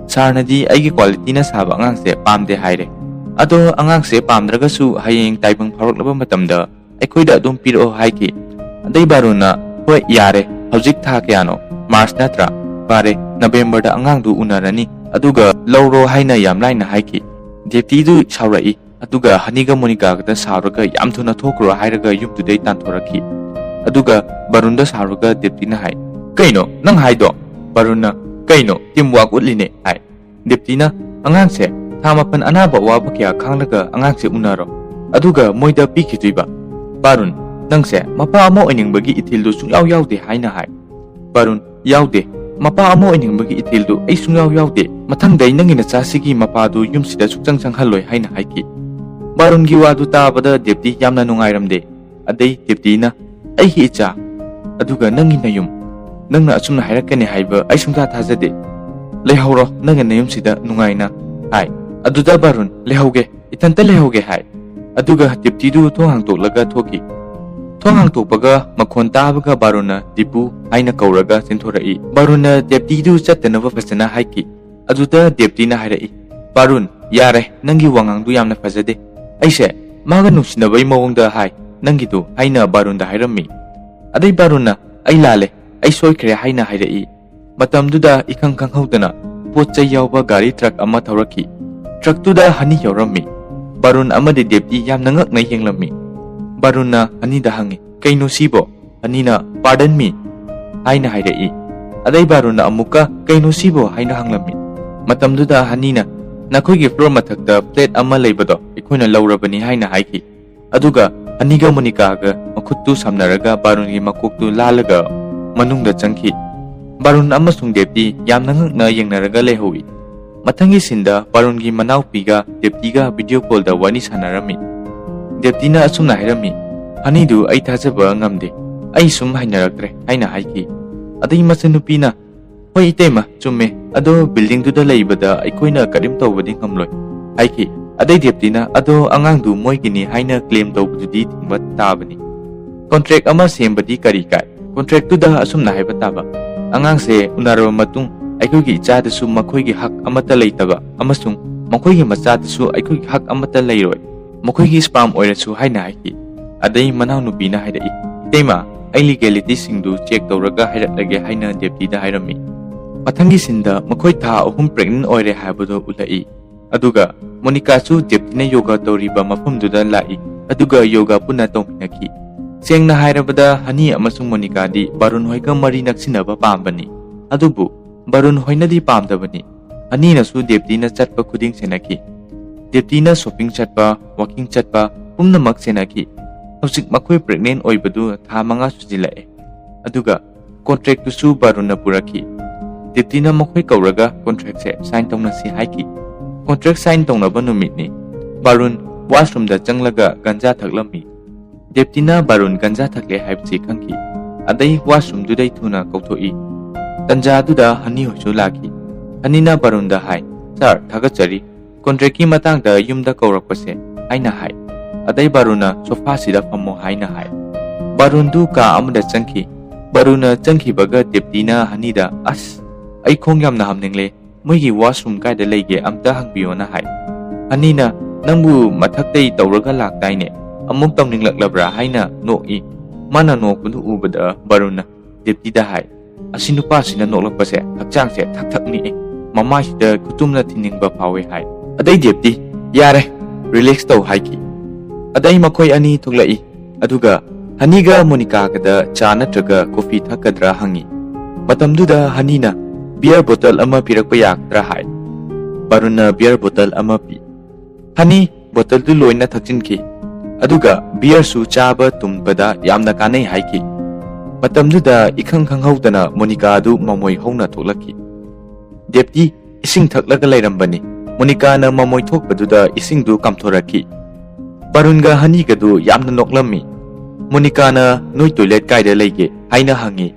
Sir ꯅꯗꯤ ꯑꯩꯒꯤ quality ꯅ ꯁꯥꯕ ꯑꯉꯥꯡꯁꯦ ꯄꯥꯝꯗꯦ ꯍꯥꯏꯔꯦ꯫ ꯑꯗꯣ ꯑꯉꯥꯡꯁꯦ ꯄꯥꯝꯗ꯭ꯔꯒꯁꯨ ꯍꯌꯦꯡ ꯇꯥꯏꯕꯪ ꯐꯥꯎꯔꯛꯂꯕ ꯃꯇꯝꯗ ꯑꯩꯈꯣꯏꯗ ꯑꯗꯨꯝ ꯄꯤꯔꯛꯑꯣ ꯍꯥꯏꯈꯤ꯫" ꯑꯗꯩ ꯕꯥꯔꯨꯟꯅ, "ꯍꯣꯏ, ꯌꯥꯔꯦ, ꯍꯧꯖꯤꯛ ꯊꯥ ꯀꯌꯥꯅꯣ? March ꯅꯠꯇ꯭ꯔꯥ? ꯐꯔꯦ, November ꯗ ꯑꯉꯥꯡꯗꯨ ꯎꯅꯔꯅꯤ, ꯑꯗꯨꯒ ꯂꯧꯔꯣ," ꯍꯥꯏꯅ ꯌꯥꯝ ꯂꯥꯏꯅ ꯍꯥꯏꯈꯤ꯫ ꯗꯦꯞꯇꯤꯗꯨ ꯁꯥꯎꯔꯛꯏ꯫ ꯑꯗꯨꯒ ꯍꯅꯤꯒ ꯃꯣꯅꯤꯀꯥꯒꯗ ꯁꯥꯎꯔꯒ ꯌꯥꯝ ꯊꯨꯅ ꯊꯣꯛꯈ꯭ꯔꯣ ꯍꯥꯏꯔꯒ ꯌꯨꯝꯗꯨꯗꯩ ꯇꯥꯟꯊꯣꯔꯛꯈꯤ꯫ ꯑꯗꯨꯒ ꯕꯥꯔꯨꯟꯗ ꯁꯥꯎꯔꯒ ꯗꯦꯞꯇꯤꯅ ꯍꯥꯏ, "ꯀꯩꯅꯣ ꯅꯪ ꯍꯥꯏꯗꯣ?" ꯕꯥꯔꯨꯟꯅ, "ꯀꯩꯅꯣ, ꯇꯤꯝ ꯋꯥꯛ ꯎꯠꯂꯤꯅꯦ" ꯍꯥꯏ꯫ ꯗꯦꯞꯇꯤꯅ, "ꯑꯉꯥꯡꯁꯦ ꯊꯥ ꯃꯥꯄꯟ ꯑꯅꯥꯕ ꯑꯋꯥꯕ ꯀꯌꯥ ꯈꯥꯡꯂꯒ ꯑꯉꯥꯡꯁꯦ ꯎꯅꯔꯣ, ꯑꯗꯨꯒ ꯃꯣꯏꯗ ꯄꯤꯈꯤꯗꯣꯏꯕ꯫ ꯕꯥꯔꯨꯟ, ꯅꯪꯁꯦ ꯃꯄꯥ ꯑꯃ ꯑꯣꯏꯅꯤꯡꯕꯒꯤ ꯏꯊꯤꯜꯗꯨ ꯁꯨꯡꯌꯥꯎ ꯌꯥꯎꯗꯦ" ꯍꯥꯏꯅ ꯍꯥꯏ꯫ ꯕꯥꯔꯨꯟ, "ꯌꯥꯎꯗꯦ꯫ ꯃꯄꯥ ꯑꯃ ꯑꯣꯏꯅꯤꯡꯕꯒꯤ ꯏꯊꯤꯜꯗꯨ ꯑꯩ ꯁꯨꯡꯌꯥꯎ ꯌꯥꯎꯗꯦ꯫ ꯃꯊꯪꯗ ꯑꯩ ꯅꯪꯒꯤ ꯅꯆꯥꯁꯤꯒꯤ ꯃꯄꯥꯗꯨ ꯌꯨꯝꯁꯤꯗ ꯁꯨꯛꯆꯪ ꯆꯪꯍꯜꯂꯣꯏ" ꯍꯥꯏꯅ ꯍꯥꯏꯈꯤ꯫ ꯕꯥꯔꯨꯟꯒꯤ ꯋꯥꯗꯨ ꯇꯥꯕꯗ ꯗꯦꯞꯇꯤ ꯌꯥꯝꯅ ꯅꯨꯡꯉꯥꯏꯔꯝꯗꯦ꯫ ꯑꯗꯩ ꯗꯦꯞꯇꯤꯅ, "ꯑꯩꯒꯤ ꯏꯆꯥ, ꯑꯗꯨꯒ ꯅꯪꯒꯤ ꯅꯌꯨꯝ, ꯅꯪꯅ ꯑꯆꯨꯝꯅ ꯍꯥꯏꯔꯛꯀꯅꯤ ꯍꯥꯏꯕ ꯑꯩ ꯁꯨꯡꯊꯥ ꯊꯥꯖꯗꯦ꯫ ꯂꯩꯍꯧꯔꯣ ꯅꯪꯒꯤ ꯅꯌꯨꯝꯁꯤꯗ ꯅꯨꯡꯉꯥꯏꯅ" ꯍꯥꯏ꯫ ꯑꯗꯨꯗ ꯕꯥꯔꯨꯟ, "ꯂꯩꯍꯧꯒꯦ, ꯏꯊꯟꯇ ꯂꯩꯍꯧꯒꯦ" ꯍꯥꯏ꯫ ꯑꯗꯨꯒ ꯗꯦꯞꯇꯤꯗꯨ ꯊꯣꯡ ꯍꯥꯡꯇꯣꯛꯂꯒ ꯊꯣꯛꯈꯤ꯫ ꯊꯣꯡ ꯍꯥꯡꯇꯣꯛꯄꯒ ꯃꯈꯣꯟ ꯇꯥꯕꯒ ꯕꯥꯔꯨꯟꯅ "ꯗꯤꯄꯨ" ꯍꯥꯏꯅ ꯀꯧꯔꯒ ꯆꯦꯟꯊꯣꯔꯛꯏ꯫ ꯕꯥꯔꯨꯟꯅ ꯗꯦꯞꯇꯤꯗꯨ ꯆꯠꯇꯅꯕ ꯐꯖꯅ ꯍꯥꯏꯈꯤ꯫ ꯑꯗꯨꯗ ꯗꯦꯞꯇꯤꯅ ꯍꯥꯏꯔꯛꯏ, "ꯕꯥꯔꯨꯟ, ꯌꯥꯔꯦ, ꯅꯪꯒꯤ ꯋꯥꯉꯥꯡꯗꯨ ꯌꯥꯝꯅ ꯐꯖꯗꯦ꯫ ꯑꯩꯁꯦ ꯃꯥꯒ ꯅꯨꯡꯁꯤꯅꯕꯩ ꯃꯑꯣꯡꯗ ꯍꯥꯏ, ꯅꯪꯒꯤꯗꯨ" ꯍꯥꯏꯅ ꯕꯥꯔꯨꯟꯗ ꯍꯥꯏꯔꯝꯃꯤ꯫ ꯑꯗꯩ ꯕꯥꯔꯨꯟꯅ, "ꯑꯩ ꯂꯥꯜꯂꯦ, ꯑꯩ ꯁꯣꯏꯈ꯭ꯔꯦ" ꯍꯥꯏꯅ ꯍꯥꯏꯔꯛꯏ꯫ ꯃꯇꯝꯗꯨꯗ ꯏꯈꯪ ꯈꯪꯍꯧꯗꯅ ꯄꯣꯠ ꯆꯩ ꯌꯥꯎꯕ ꯒꯥꯔꯤ ꯇ꯭ꯔꯛ ꯑꯃ ꯊꯧꯔꯛꯈꯤ꯫ ꯇ꯭ꯔꯛꯇꯨꯗ ꯍꯅꯤ ꯌꯥꯎꯔꯝꯃꯤ꯫ ꯕꯥꯔꯨꯟ ꯑꯃꯗꯤ ꯗꯦꯞꯇꯤ ꯌꯥꯝꯅ ꯉꯛꯅ ꯌꯦꯡꯂꯝꯃꯤ꯫ ꯕꯥꯔꯨꯟꯅ ꯍꯅꯤꯗ ꯍꯪꯉꯤ, "ꯀꯩꯅꯣ ꯁꯤꯕꯣ?" ꯍꯅꯤꯅ, "Pardon me" ꯍꯥꯏꯅ ꯍꯥꯏꯔꯛꯏ꯫ ꯑꯗꯩ ꯕꯥꯔꯨꯟꯅ ꯑꯃꯨꯛꯀ, "ꯀꯩꯅꯣ ꯁꯤꯕꯣ?" ꯍꯥꯏꯅ ꯍꯪꯂꯝꯃꯤ꯫ ꯃꯇꯝꯗꯨꯗ ꯍꯅꯤꯅ, "ꯅꯈꯣꯏꯒꯤ ꯐ꯭ꯂꯣꯔ ꯃꯊꯛꯇ ꯐ꯭ꯂꯦꯠ ꯑꯃ ꯂꯩꯕꯗꯣ ꯑꯩꯈꯣꯏꯅ ꯂꯧꯔꯕꯅꯤ" ꯍꯥꯏꯅ ꯍꯥꯏꯈꯤ꯫ ꯑꯗꯨꯒ ꯍꯅꯤꯒ ꯃꯣꯅꯤꯀꯥꯒ ꯃꯈꯨꯠꯇꯨ ꯁꯝꯅꯔꯒ ꯕꯥꯔꯨꯟꯒꯤ ꯃꯀꯣꯛꯇꯨ ꯂꯥꯜꯂꯒ ꯃꯅꯨꯡꯗ ꯆꯪꯈꯤ꯫ ꯕꯥꯔꯨꯟ ꯑꯃꯁꯨꯡ ꯗꯦꯞꯇꯤ ꯌꯥꯝꯅ ꯉꯛꯅ ꯌꯦꯡꯅꯔꯒ ꯂꯩꯍꯧꯏ꯫ ꯃꯊꯪꯒꯤ ꯁꯤꯟꯗ ꯕꯥꯔꯨꯟꯒꯤ ꯃꯅꯥꯎꯄꯤꯒ ꯗꯦꯞꯇꯤꯒ ꯚꯤꯗꯤꯑꯣ ꯀꯣꯜꯗ ꯋꯥꯔꯤ ꯁꯥꯟꯅꯔꯝꯃꯤ꯫ ꯗꯦꯞꯇꯤꯅ ꯑꯁꯨꯝꯅ ꯍꯥꯏꯔꯝꯃꯤ, "ꯍꯅꯤꯗꯨ ꯑꯩ ꯊꯥꯖꯕ ꯉꯝꯗꯦ꯫ ꯑꯩ ꯁꯨꯝ ꯍꯩꯅꯔꯛꯇ꯭ꯔꯦ" ꯍꯥꯏꯅ ꯍꯥꯏꯈꯤ꯫ ꯑꯗꯩ ꯃꯆꯟꯅꯨꯄꯤꯅ, "ꯍꯣꯏ ꯏꯇꯩꯃ, ꯆꯨꯝꯃꯦ꯫ ꯑꯗꯣ ꯕꯤꯜꯗꯤꯡꯗꯨꯗ ꯂꯩꯕꯗ ꯑꯩꯈꯣꯏꯅ ꯀꯔꯤꯝ ꯇꯧꯕꯗꯤ ꯉꯝꯂꯣꯏ" ꯍꯥꯏꯈꯤ꯫ ꯑꯗꯩ ꯗꯦꯞꯇꯤꯅ, "ꯑꯗꯣ ꯑꯉꯥꯡꯗꯨ ꯃꯣꯏꯒꯤꯅꯤ ꯍꯥꯏꯅ ꯀ꯭ꯂꯦꯝ ꯇꯧꯕꯗꯨꯗꯤ ꯊꯤꯡꯕ ꯇꯥꯕꯅꯤ꯫ ꯀꯣꯟꯇ꯭ꯔꯦꯛ ꯑꯃ ꯁꯦꯝꯕꯗꯤ ꯀꯔꯤ ꯀꯥꯏ?" ꯀꯣꯟꯇ꯭ꯔꯦꯛꯇꯨꯗ ꯑꯁꯨꯝꯅ ꯍꯥꯏꯕ ꯇꯥꯕ, "ꯑꯉꯥꯡꯁꯦ ꯎꯅꯔꯕ ꯃꯇꯨꯡ ꯑꯩꯈꯣꯏꯒꯤ ꯏꯆꯥꯗꯁꯨ ꯃꯈꯣꯏꯒꯤ ꯍꯛ ꯑꯃꯠꯇ ꯂꯩꯇꯕ ꯑꯃꯁꯨꯡ ꯃꯈꯣꯏꯒꯤ ꯃꯆꯥꯗꯁꯨ ꯑꯩꯈꯣꯏꯒꯤ ꯍꯛ ꯑꯃꯠꯇ ꯂꯩꯔꯣꯏ, ꯃꯈꯣꯏꯒꯤ ꯁ꯭ꯄꯥꯝ ꯑꯣꯏꯔꯁꯨ" ꯍꯥꯏꯅ ꯍꯥꯏꯈꯤ꯫ ꯑꯗꯩ ꯃꯅꯥꯎꯅꯨꯄꯤꯅ ꯍꯥꯏꯔꯛꯏ, "ꯏꯇꯩꯃ, ꯑꯩ ꯂꯤꯒꯦꯂꯤꯇꯤꯁꯤꯡꯗꯨ ꯆꯦꯛ ꯇꯧꯔꯒ ꯍꯥꯏꯔꯛꯂꯒꯦ" ꯍꯥꯏꯅ ꯗꯦꯞꯇꯤꯗ ꯍꯥꯏꯔꯝꯃꯤ꯫ ꯃꯊꯪꯒꯤ ꯁꯤꯟꯗ ꯃꯈꯣꯏ ꯊꯥ ꯑꯍꯨꯝ ꯄ꯭ꯔꯦꯒꯅꯦꯟ ꯑꯣꯏꯔꯦ ꯍꯥꯏꯕꯗꯨ ꯎꯠꯂꯛꯏ꯫ ꯑꯗꯨꯒ ꯃꯣꯅꯤꯀꯥꯁꯨ ꯗꯦꯞꯇꯤꯅ ꯌꯣꯒꯥ ꯇꯧꯔꯤꯕ ꯃꯐꯝꯗꯨꯗ ꯂꯥꯛꯏ, ꯑꯗꯨꯒ ꯌꯣꯒꯥ ꯄꯨꯟꯅ ꯇꯧꯃꯤꯟꯅꯈꯤ꯫ ꯁꯦꯡꯅ ꯍꯥꯏꯔꯕꯗ, ꯍꯅꯤ ꯑꯃꯁꯨꯡ ꯃꯣꯅꯤꯀꯥꯗꯤ ꯕꯥꯔꯨꯟ ꯍꯣꯏꯒ ꯃꯔꯤ ꯅꯛꯁꯤꯟꯅꯕ ꯄꯥꯝꯕꯅꯤ꯫ ꯑꯗꯨꯕꯨ ꯕꯥꯔꯨꯟ ꯍꯣꯏꯅꯗꯤ ꯄꯥꯝꯗꯕꯅꯤ꯫ ꯍꯅꯤꯅꯁꯨ ꯗꯦꯞꯇꯤꯅ ꯆꯠꯄ ꯈꯨꯗꯤꯡ ꯁꯦꯟꯅꯈꯤ꯫ ꯗꯦꯞꯇꯤꯅ ꯁꯣꯄꯤꯡ ꯆꯠꯄ, ꯋꯥꯀꯤꯡ ꯆꯠꯄ ꯄꯨꯝꯅꯃꯛ ꯁꯦꯟꯅꯈꯤ꯫ ꯍꯧꯖꯤꯛ ꯃꯈꯣꯏ ꯄ꯭ꯔꯦꯒꯅꯦꯟ ꯑꯣꯏꯕꯗꯨ ꯊꯥ ꯃꯉꯥ ꯁꯨꯖꯤꯜꯂꯛꯑꯦ꯫ ꯑꯗꯨꯒ ꯀꯣꯟꯇ꯭ꯔꯦꯛꯇꯨꯁꯨ ꯕꯥꯔꯨꯟꯅ ꯄꯨꯔꯛꯈꯤ꯫ ꯗꯦꯞꯇꯤꯅ ꯃꯈꯣꯏ ꯀꯧꯔꯒ ꯀꯣꯟꯇ꯭ꯔꯦꯛꯁꯦ ꯁꯥꯏꯟ ꯇꯧꯅꯁꯤ ꯍꯥꯏꯈꯤ꯫ ꯀꯣꯟꯇ꯭ꯔꯦꯛ ꯁꯥꯏꯟ ꯇꯧꯅꯕ ꯅꯨꯃꯤꯠꯅꯤ꯫ ꯕꯥꯔꯨꯟ ꯋꯥꯁꯔꯨꯝꯗ ꯆꯪꯂꯒ ꯒꯟꯖꯥ ꯊꯛꯂꯝꯃꯤ꯫ ꯗꯦꯞꯇꯤꯅ ꯕꯥꯔꯨꯟ ꯒꯟꯖꯥ ꯊꯛꯂꯦ ꯍꯥꯏꯕꯁꯤ ꯈꯪꯈꯤ꯫ ꯑꯗꯩ ꯋꯥꯁꯔꯨꯝꯗꯨꯗꯩ ꯊꯨꯅ ꯀꯧꯊꯣꯛꯏ꯫ ꯇꯟꯖꯥꯗꯨꯗ ꯍꯅꯤ ꯍꯣꯏꯁꯨ ꯂꯥꯛꯈꯤ꯫ ꯍꯅꯤꯅ ꯕꯥꯔꯨꯟꯗ ꯍꯥꯏ, "ꯁꯥꯔ, ꯊꯥꯒꯠꯆꯔꯤ꯫ ꯀꯣꯟꯇ꯭ꯔꯦꯛꯀꯤ ꯃꯇꯥꯡꯗ ꯌꯨꯝꯗ ꯀꯧꯔꯛꯄꯁꯦ," ꯍꯥꯏꯅ ꯍꯥꯏ꯫ ꯑꯗꯩ ꯕꯥꯔꯨꯟꯅ, "ꯁꯣꯐꯥꯁꯤꯗ ꯐꯝꯃꯣ," ꯍꯥꯏꯅ ꯍꯥꯏ꯫ ꯕꯥꯔꯨꯟꯗꯨ ꯀꯥ ꯑꯃꯗ ꯆꯪꯈꯤ꯫ ꯕꯥꯔꯨꯟꯅ ꯆꯪꯈꯤꯕꯒ ꯗꯦꯞꯇꯤꯅ ꯍꯅꯤꯗ, "ꯑꯁ, ꯑꯩ ꯈꯣꯡ ꯌꯥꯝꯅ ꯍꯥꯝꯅꯤꯡꯂꯦ꯫ ꯃꯣꯏꯒꯤ ꯋꯥꯁꯔꯨꯝ ꯀꯥꯏꯗ ꯂꯩꯒꯦ ꯑꯝꯇ ꯍꯪꯕꯤꯌꯣꯅ" ꯍꯥꯏ꯫ ꯍꯅꯤꯅ, "ꯅꯪꯕꯨ ꯃꯊꯛꯇꯩ ꯇꯧꯔꯒ ꯂꯥꯛꯇꯥꯏꯅꯦ? ꯑꯃꯨꯛ ꯇꯧꯅꯤꯡꯂꯛꯂꯕ꯭ꯔꯥ?" ꯍꯥꯏꯅ ꯅꯣꯛꯏ꯫ ꯃꯥꯅ ꯅꯣꯛꯄꯗꯨ ꯎꯕꯗ ꯕꯥꯔꯨꯟꯅ ꯗꯦꯞꯇꯤꯗ ꯍꯥꯏ, "ꯑꯁꯤ ꯅꯨꯄꯥꯁꯤꯅ ꯅꯣꯛꯂꯛꯄꯁꯦ ꯍꯛꯆꯥꯡꯁꯦ ꯊꯛ ꯊꯛ ꯅꯤꯛꯑꯦ, ꯃꯃꯥꯏꯁꯤꯗ ꯈꯨꯇꯨꯝꯅ ꯊꯤꯟꯅꯤꯡꯕ ꯐꯥꯎꯋꯦ" ꯍꯥꯏ꯫ ꯑꯗꯩ ꯗꯦꯞꯇꯤ, "ꯌꯥꯔꯦ, ꯔꯤꯂꯦꯛꯁ ꯇꯧ" ꯍꯥꯏꯈꯤ꯫ ꯑꯗꯩ ꯃꯈꯣꯏ ꯑꯅꯤ ꯊꯣꯛꯂꯛꯏ꯫ ꯑꯗꯨꯒ ꯍꯅꯤꯒ ꯃꯣꯅꯤꯀꯥꯒꯗ ꯆꯥ ꯅꯠꯇ꯭ꯔꯒ ꯀꯣꯐꯤ ꯊꯛꯀꯗ꯭ꯔꯥ ꯍꯪꯉꯤ꯫ ꯃꯇꯝꯗꯨꯗ ꯍꯅꯤꯅ, "ꯕꯤꯌꯔ ꯕꯣꯇꯜ ꯑꯃ ꯄꯤꯔꯛꯄ ꯌꯥꯒꯗ꯭ꯔꯥ?" ꯍꯥꯏ꯫ ꯕꯥꯔꯨꯟꯅ ꯕꯤꯌꯔ ꯕꯣꯇꯜ ꯑꯃ ꯄꯤ꯫ ꯍꯅꯤ ꯕꯣꯇꯜꯗꯨ ꯂꯣꯏꯅ ꯊꯛꯆꯤꯟꯈꯤ꯫ ꯑꯗꯨꯒ ꯕꯤꯌꯔꯁꯨ ꯆꯥꯕ ꯇꯨꯝꯕꯗ ꯌꯥꯝꯅ ꯀꯥꯟꯅꯩ ꯍꯥꯏꯈꯤ꯫ ꯃꯇꯝꯗꯨꯗ ꯏꯈꯪ ꯈꯪꯍꯧꯗꯅ ꯃꯣꯅꯤꯀꯥꯗꯨ ꯃꯃꯣꯏ ꯍꯧꯅ ꯊꯣꯛꯂꯛꯈꯤ꯫ ꯗꯦꯞꯇꯤ ꯏꯁꯤꯡ ꯊꯛꯂꯒ ꯂꯩꯔꯝꯕꯅꯤ꯫ ꯃꯣꯅꯤꯀꯥꯅ ꯃꯃꯣꯏ ꯊꯣꯛꯄꯗꯨꯗ ꯏꯁꯤꯡꯗꯨ ꯀꯥꯝꯊꯣꯔꯛꯈꯤ꯫ ꯕꯥꯔꯨꯟꯒ ꯍꯅꯤꯒꯗꯨ ꯌꯥꯝꯅ ꯅꯣꯛꯂꯝꯃꯤ꯫ ꯃꯣꯅꯤꯀꯥꯅ, "ꯅꯣꯏ ꯇꯣꯏꯂꯦꯠ ꯀꯥꯏꯗ ꯂꯩꯒꯦ?" ꯍꯥꯏꯅ ꯍꯪꯉꯤ꯫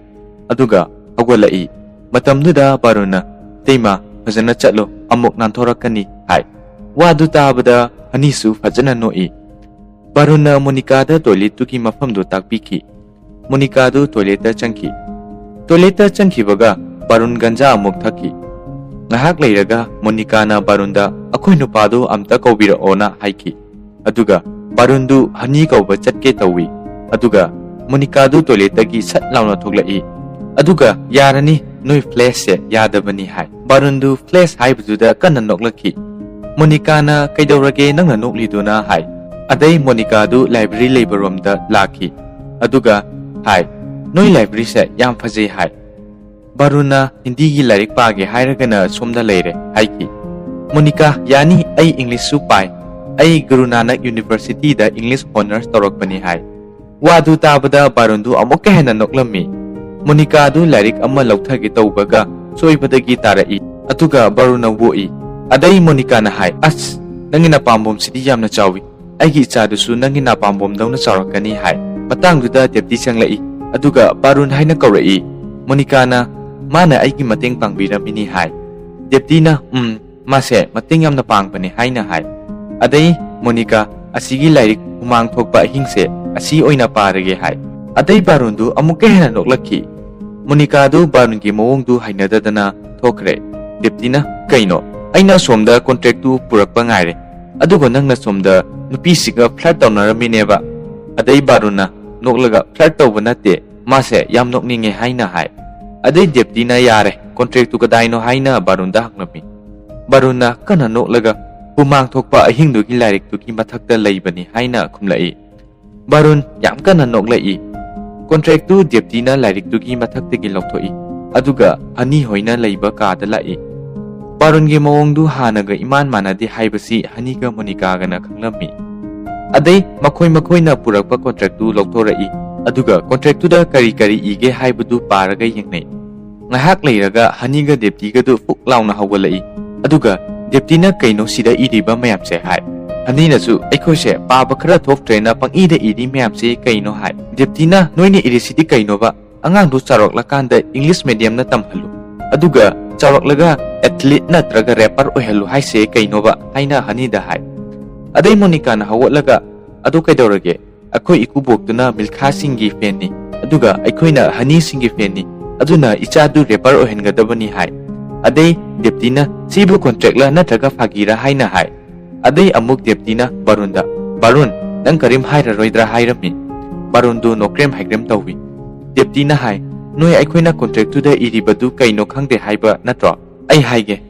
ꯑꯗꯨꯒ ꯍꯧꯒꯠꯂꯛꯏ꯫ ꯃꯇꯝꯗꯨꯗ ꯕꯥꯔꯨꯟꯅ, "ꯏꯇꯩꯃ, ꯐꯖꯅ ꯆꯠꯂꯣ, ꯑꯃꯨꯛ ꯅꯥꯟꯊꯣꯔꯛꯀꯅꯤ" ꯍꯥꯏ꯫ ꯋꯥꯗꯨ ꯇꯥꯕꯗ ꯍꯅꯤꯁꯨ ꯐꯖꯅ ꯅꯣꯛꯏ꯫ ꯕꯥꯔꯨꯟꯅ ꯃꯣꯅꯤꯀꯥꯗ ꯇꯣꯏꯂꯦꯠꯇꯨꯒꯤ ꯃꯐꯝꯗꯨ ꯇꯥꯛꯄꯤꯈꯤ꯫ ꯃꯣꯅꯤꯀꯥꯗꯨ ꯇꯣꯏꯂꯦꯠꯇ ꯆꯪꯈꯤ꯫ ꯇꯣꯏꯂꯦꯠꯇ ꯆꯪꯈꯤꯕꯒ ꯕꯥꯔꯨꯟ ꯒꯟꯖꯥ ꯑꯃꯨꯛ ꯊꯛꯈꯤ꯫ ꯉꯥꯏꯍꯥꯛ ꯂꯩꯔꯒ ꯃꯣꯅꯤꯀꯥꯅ ꯕꯥꯔꯨꯟꯗ, "ꯑꯩꯈꯣꯏ ꯅꯨꯄꯥꯗꯨ ꯑꯝꯇ ꯀꯧꯕꯤꯔꯛꯑꯣꯅ" ꯍꯥꯏꯈꯤ꯫ ꯑꯗꯨꯒ ꯕꯥꯔꯨꯟꯗꯨ ꯍꯅꯤ ꯀꯧꯕ ꯆꯠꯀꯦ ꯇꯧꯏ꯫ ꯑꯗꯨꯒ ꯃꯣꯅꯤꯀꯥꯗꯨ ꯇꯣꯏꯂꯦꯠꯇꯒꯤ ꯁꯠ ꯂꯥꯎꯅ ꯊꯣꯛꯂꯛꯏ꯫ ꯑꯗꯨꯒ, "ꯌꯥꯔꯅꯤ, ꯅꯣꯏ ꯐ꯭ꯂꯦꯁꯁꯦ ꯌꯥꯗꯕꯅꯤ" ꯍꯥꯏ꯫ ꯕꯥꯔꯨꯟꯗꯨ ꯐ꯭ꯂꯦꯁ ꯍꯥꯏꯕꯗꯨꯗ ꯀꯟꯅ ꯅꯣꯛꯂꯛꯈꯤ꯫ ꯃꯣꯅꯤꯀꯥꯅ "ꯀꯩꯗꯧꯔꯒꯦ ꯅꯪꯅ ꯅꯣꯛꯂꯤꯗꯨꯅ?" ꯍꯥꯏ꯫ ꯑꯗꯩ ꯃꯣꯅꯤꯀꯥꯗꯨ ꯂꯥꯏꯕ꯭ꯔꯦꯔꯤ ꯂꯩꯕꯔꯣꯝꯗ ꯂꯥꯛꯈꯤ꯫ ꯑꯗꯨꯒ ꯍꯥꯏ, "ꯅꯣꯏ ꯂꯥꯏꯕ꯭ꯔꯦꯔꯤꯁꯦ ꯌꯥꯝ ꯐꯖꯩ" ꯍꯥꯏ꯫ ꯕꯥꯔꯨꯟꯅ "ꯍꯤꯟꯗꯤꯒꯤ ꯂꯥꯏꯔꯤꯛ ꯄꯥꯒꯦ ꯍꯥꯏꯔꯒꯅ ꯁꯣꯝꯗ ꯂꯩꯔꯦ" ꯍꯥꯏꯈꯤ꯫ ꯃꯣꯅꯤꯀꯥ, "ꯌꯥꯅꯤ, ꯑꯩ ꯏꯪꯂꯤꯁꯁꯨ ꯄꯥꯏ꯫ ꯑꯩ ꯒꯨꯔꯨ ꯅꯥꯅꯛ ꯌꯨꯅꯤꯚꯔꯁꯤꯇꯤꯗ ꯏꯪꯂꯤꯁ ꯑꯣꯅꯔꯁ ꯇꯧꯔꯛꯄꯅꯤ" ꯍꯥꯏ꯫ ꯋꯥꯗꯨ ꯇꯥꯕꯗ ꯕꯥꯔꯨꯟꯗꯨ ꯑꯃꯨꯛꯀ ꯍꯦꯟꯅ ꯅꯣꯛꯂꯝꯃꯤ꯫ ꯃꯣꯅꯤꯀꯥꯗꯨ ꯂꯥꯏꯔꯤꯛ ꯑꯃ ꯂꯧꯊꯒꯦ ꯇꯧꯕꯒ ꯁꯣꯏꯕꯗꯒꯤ ꯇꯥꯔꯛꯏ꯫ ꯑꯗꯨꯒ ꯕꯥꯔꯨꯟꯅ ꯑꯣꯛꯏ꯫ ꯑꯗꯩ ꯃꯣꯅꯤꯀꯥꯅ ꯍꯥꯏ, "ꯑꯁ, ꯅꯪꯒꯤ ꯅꯄꯥꯝꯕꯣꯝꯁꯤꯗꯤ ꯌꯥꯝꯅ ꯆꯥꯎꯏ꯫ ꯑꯩꯒꯤ ꯏꯆꯥꯗꯨꯁꯨ ꯅꯪꯒꯤ ꯅꯄꯥꯝꯕꯣꯝꯗꯧꯅ ꯆꯥꯎꯔꯛꯀꯅꯤ" ꯍꯥꯏ꯫ ꯃꯇꯥꯡꯗꯨꯗ ꯗꯦꯞꯇꯤ ꯆꯪꯂꯛꯏ꯫ ꯑꯗꯨꯒ ꯕꯥꯔꯨꯟ ꯍꯥꯏꯅ ꯀꯧꯔꯛꯏ꯫ ꯃꯣꯅꯤꯀꯥꯅ, "ꯃꯥꯅ ꯑꯩꯒꯤ ꯃꯇꯦꯡ ꯄꯥꯡꯕꯤꯔꯝꯃꯤꯅꯤ" ꯍꯥꯏ꯫ ꯗꯦꯞꯇꯤꯅ, "ꯎꯝ, ꯃꯥꯁꯦ ꯃꯇꯦꯡ ꯌꯥꯝꯅ ꯄꯥꯡꯕꯅꯤ" ꯍꯥꯏꯅ ꯍꯥꯏ꯫ ꯑꯗꯩ ꯃꯣꯅꯤꯀꯥ, "ꯑꯁꯤꯒꯤ ꯂꯥꯏꯔꯤꯛ ꯍꯨꯃꯥꯡ ꯊꯣꯛꯄ ꯑꯍꯤꯡꯁꯦ ꯑꯁꯤ ꯑꯣꯏꯅ ꯄꯥꯔꯒꯦ" ꯍꯥꯏ꯫ ꯑꯗꯩ ꯕꯥꯔꯨꯟꯗꯨ ꯑꯃꯨꯛꯀ ꯍꯦꯟꯅ ꯅꯣꯛꯂꯛꯈꯤ꯫ ꯃꯣꯅꯤꯀꯥꯗꯨ ꯕꯥꯔꯨꯟꯒꯤ ꯃꯑꯣꯡꯗꯨ ꯍꯩꯅꯗꯗꯅ ꯊꯣꯛꯈ꯭ꯔꯦ꯫ ꯗꯦꯞꯇꯤꯅ, "ꯀꯩꯅꯣ? ꯑꯩꯅ ꯑꯁꯣꯝꯗ ꯀꯣꯟꯇ꯭ꯔꯦꯛꯇꯨ ꯄꯨꯔꯛꯄ ꯉꯥꯏꯔꯦ, ꯑꯗꯨꯒ ꯅꯪꯅ ꯁꯣꯝꯗ ꯅꯨꯄꯤꯁꯤꯒ ꯐ꯭ꯂꯔꯠ ꯇꯧꯅꯔꯝꯃꯤꯅꯦꯕ?" ꯑꯗꯩ ꯕꯥꯔꯨꯟꯅ ꯅꯣꯛꯂꯒ, "ꯐ꯭ꯂꯔꯠ ꯇꯧꯕ ꯅꯠꯇꯦ, ꯃꯥꯁꯦ ꯌꯥꯝ ꯅꯣꯛꯅꯤꯡꯉꯦ" ꯍꯥꯏꯅ ꯍꯥꯏ꯫ ꯑꯗꯩ ꯗꯦꯞꯇꯤꯅ, "ꯌꯥꯔꯦ, ꯀꯣꯟꯇ꯭ꯔꯦꯛꯇꯨ ꯀꯗꯥꯏꯅꯣ?" ꯍꯥꯏꯅ ꯕꯥꯔꯨꯟꯗ ꯍꯪꯂꯝꯃꯤ꯫ ꯕꯥꯔꯨꯟꯅ ꯀꯟꯅ ꯅꯣꯛꯂꯒ, "ꯍꯨꯃꯥꯡ ꯊꯣꯛꯄ ꯑꯍꯤꯡꯗꯨꯒꯤ ꯂꯥꯏꯔꯤꯛꯇꯨꯒꯤ ꯃꯊꯛꯇ ꯂꯩꯕꯅꯤ" ꯍꯥꯏꯅ ꯈꯨꯝꯂꯛꯏ꯫ ꯕꯥꯔꯨꯟ ꯌꯥꯝ ꯀꯟꯅ ꯅꯣꯛꯂꯛꯏ꯫ ꯀꯣꯟꯇ꯭ꯔꯦꯛꯇꯨ ꯗꯦꯞꯇꯤꯅ ꯂꯥꯏꯔꯤꯛꯇꯨꯒꯤ ꯃꯊꯛꯇꯒꯤ ꯂꯧꯊꯣꯛꯏ, ꯑꯗꯨꯒ ꯍꯅꯤ ꯍꯣꯏꯅ ꯂꯩꯕ ꯀꯥꯗ ꯂꯥꯛꯏ꯫ ꯕꯥꯔꯨꯟꯒꯤ ꯃꯑꯣꯡꯗꯨ ꯍꯥꯟꯅꯒ ꯏꯃꯥꯟ ꯃꯥꯟꯅꯗꯦ ꯍꯥꯏꯕꯁꯤ ꯍꯅꯤꯒ ꯃꯣꯅꯤꯀꯥꯒꯅ ꯈꯪꯂꯝꯃꯤ꯫ ꯑꯗꯩ ꯃꯈꯣꯏ ꯃꯈꯣꯏꯅ ꯄꯨꯔꯛꯄ ꯀꯣꯟꯇ꯭ꯔꯦꯛꯇꯨ ꯂꯧꯊꯣꯔꯛꯏ, ꯑꯗꯨꯒ ꯀꯣꯟꯇ꯭ꯔꯦꯛꯇꯨꯗ ꯀꯔꯤ ꯀꯔꯤ ꯏꯒꯦ ꯍꯥꯏꯕꯗꯨ ꯄꯥꯔꯒ ꯌꯦꯡꯅꯩ꯫ ꯉꯥꯏꯍꯥꯛ ꯂꯩꯔꯒ ꯍꯅꯤꯒ ꯗꯦꯞꯇꯤꯒꯗꯨ ꯐꯨꯛ ꯂꯥꯎꯅ ꯍꯧꯒꯠꯂꯛꯏ꯫ ꯑꯗꯨꯒ ꯗꯦꯞꯇꯤꯅ, "ꯀꯩꯅꯣ ꯁꯤꯗ ꯏꯔꯤꯕ ꯃꯌꯥꯝꯁꯦ?" ꯍꯥꯏ꯫ ꯍꯅꯤꯅꯁꯨ, "ꯑꯩꯈꯣꯏꯁꯦ ꯄꯥꯕ ꯈꯔ ꯊꯣꯛꯇ꯭ꯔꯦꯅ ꯄꯪꯏꯗ ꯏꯔꯤ ꯃꯌꯥꯝꯁꯦ ꯀꯩꯅꯣ?" ꯍꯥꯏ꯫ ꯗꯦꯞꯇꯤꯅ, "ꯅꯣꯏꯅ ꯏꯔꯤꯁꯤꯗꯤ ꯀꯩꯅꯣꯕ? ꯑꯉꯥꯡꯗꯨ ꯆꯥꯎꯔꯛꯂꯀꯥꯟꯗ ꯏꯪꯂꯤꯁ ꯃꯦꯗꯤꯌꯝꯅ ꯇꯝꯍꯜꯂꯨ, ꯑꯗꯨꯒ ꯆꯥꯎꯔꯛꯂꯒ ꯑꯦꯊꯂꯤꯠ ꯅꯠꯇ꯭ꯔꯒ ꯔꯦꯄꯔ ꯑꯣꯏꯍꯜꯂꯨ ꯍꯥꯏꯁꯦ ꯀꯩꯅꯣꯕ?" ꯍꯥꯏꯅ ꯍꯅꯤꯗ ꯍꯥꯏ꯫ ꯑꯗꯩ ꯃꯣꯅꯤꯀꯥꯅ ꯍꯧꯒꯠꯂꯒ, "ꯑꯗꯨ ꯀꯩꯗꯧꯔꯒꯦ? ꯑꯩꯈꯣꯏ ꯏꯀꯨꯕꯣꯛꯇꯨꯅ ꯃꯤꯜꯈꯥꯁꯤꯡꯒꯤ ꯐꯦꯟꯅꯤ, ꯑꯗꯨꯒ ꯑꯩꯈꯣꯏꯅ ꯍꯅꯤꯁꯤꯡꯒꯤ ꯐꯦꯟꯅꯤ, ꯑꯗꯨꯅ ꯏꯆꯥꯗꯨ ꯔꯦꯄꯔ ꯑꯣꯏꯍꯟꯒꯗꯕꯅꯤ" ꯍꯥꯏ꯫ ꯑꯗꯩ ꯗꯦꯞꯇꯤꯅ, "ꯁꯤꯕꯨ ꯀꯣꯟꯇ꯭ꯔꯦꯛꯂ ꯅꯠꯇ꯭ꯔꯒ ꯐꯥꯒꯤꯔ?" ꯍꯥꯏꯅ ꯍꯥꯏ꯫ ꯑꯗꯩ ꯑꯃꯨꯛ ꯗꯦꯞꯇꯤꯅ ꯕꯥꯔꯨꯟꯗ, "ꯕꯥꯔꯨꯟ, ꯅꯪ ꯀꯔꯤꯝ ꯍꯥꯏꯔꯔꯣꯏꯗ꯭ꯔꯥ?" ꯍꯥꯏꯔꯝꯃꯤ꯫ ꯕꯥꯔꯨꯟꯗꯨ ꯅꯣꯀ꯭ꯔꯦꯝ ꯍꯥꯏꯒ꯭ꯔꯦꯝ ꯇꯧꯏ꯫ ꯗꯦꯞꯇꯤꯅ ꯍꯥꯏ, "ꯅꯣꯏ ꯑꯩꯈꯣꯏꯅ ꯀꯣꯟꯇ꯭ꯔꯦꯛꯇꯨꯗ ꯏꯔꯤꯕꯗꯨ ꯀꯩꯅꯣ ꯈꯪꯗꯦ ꯍꯥꯏꯕ ꯅꯠꯇ꯭ꯔꯣ? ꯑꯩ ꯍꯥꯏꯒꯦ,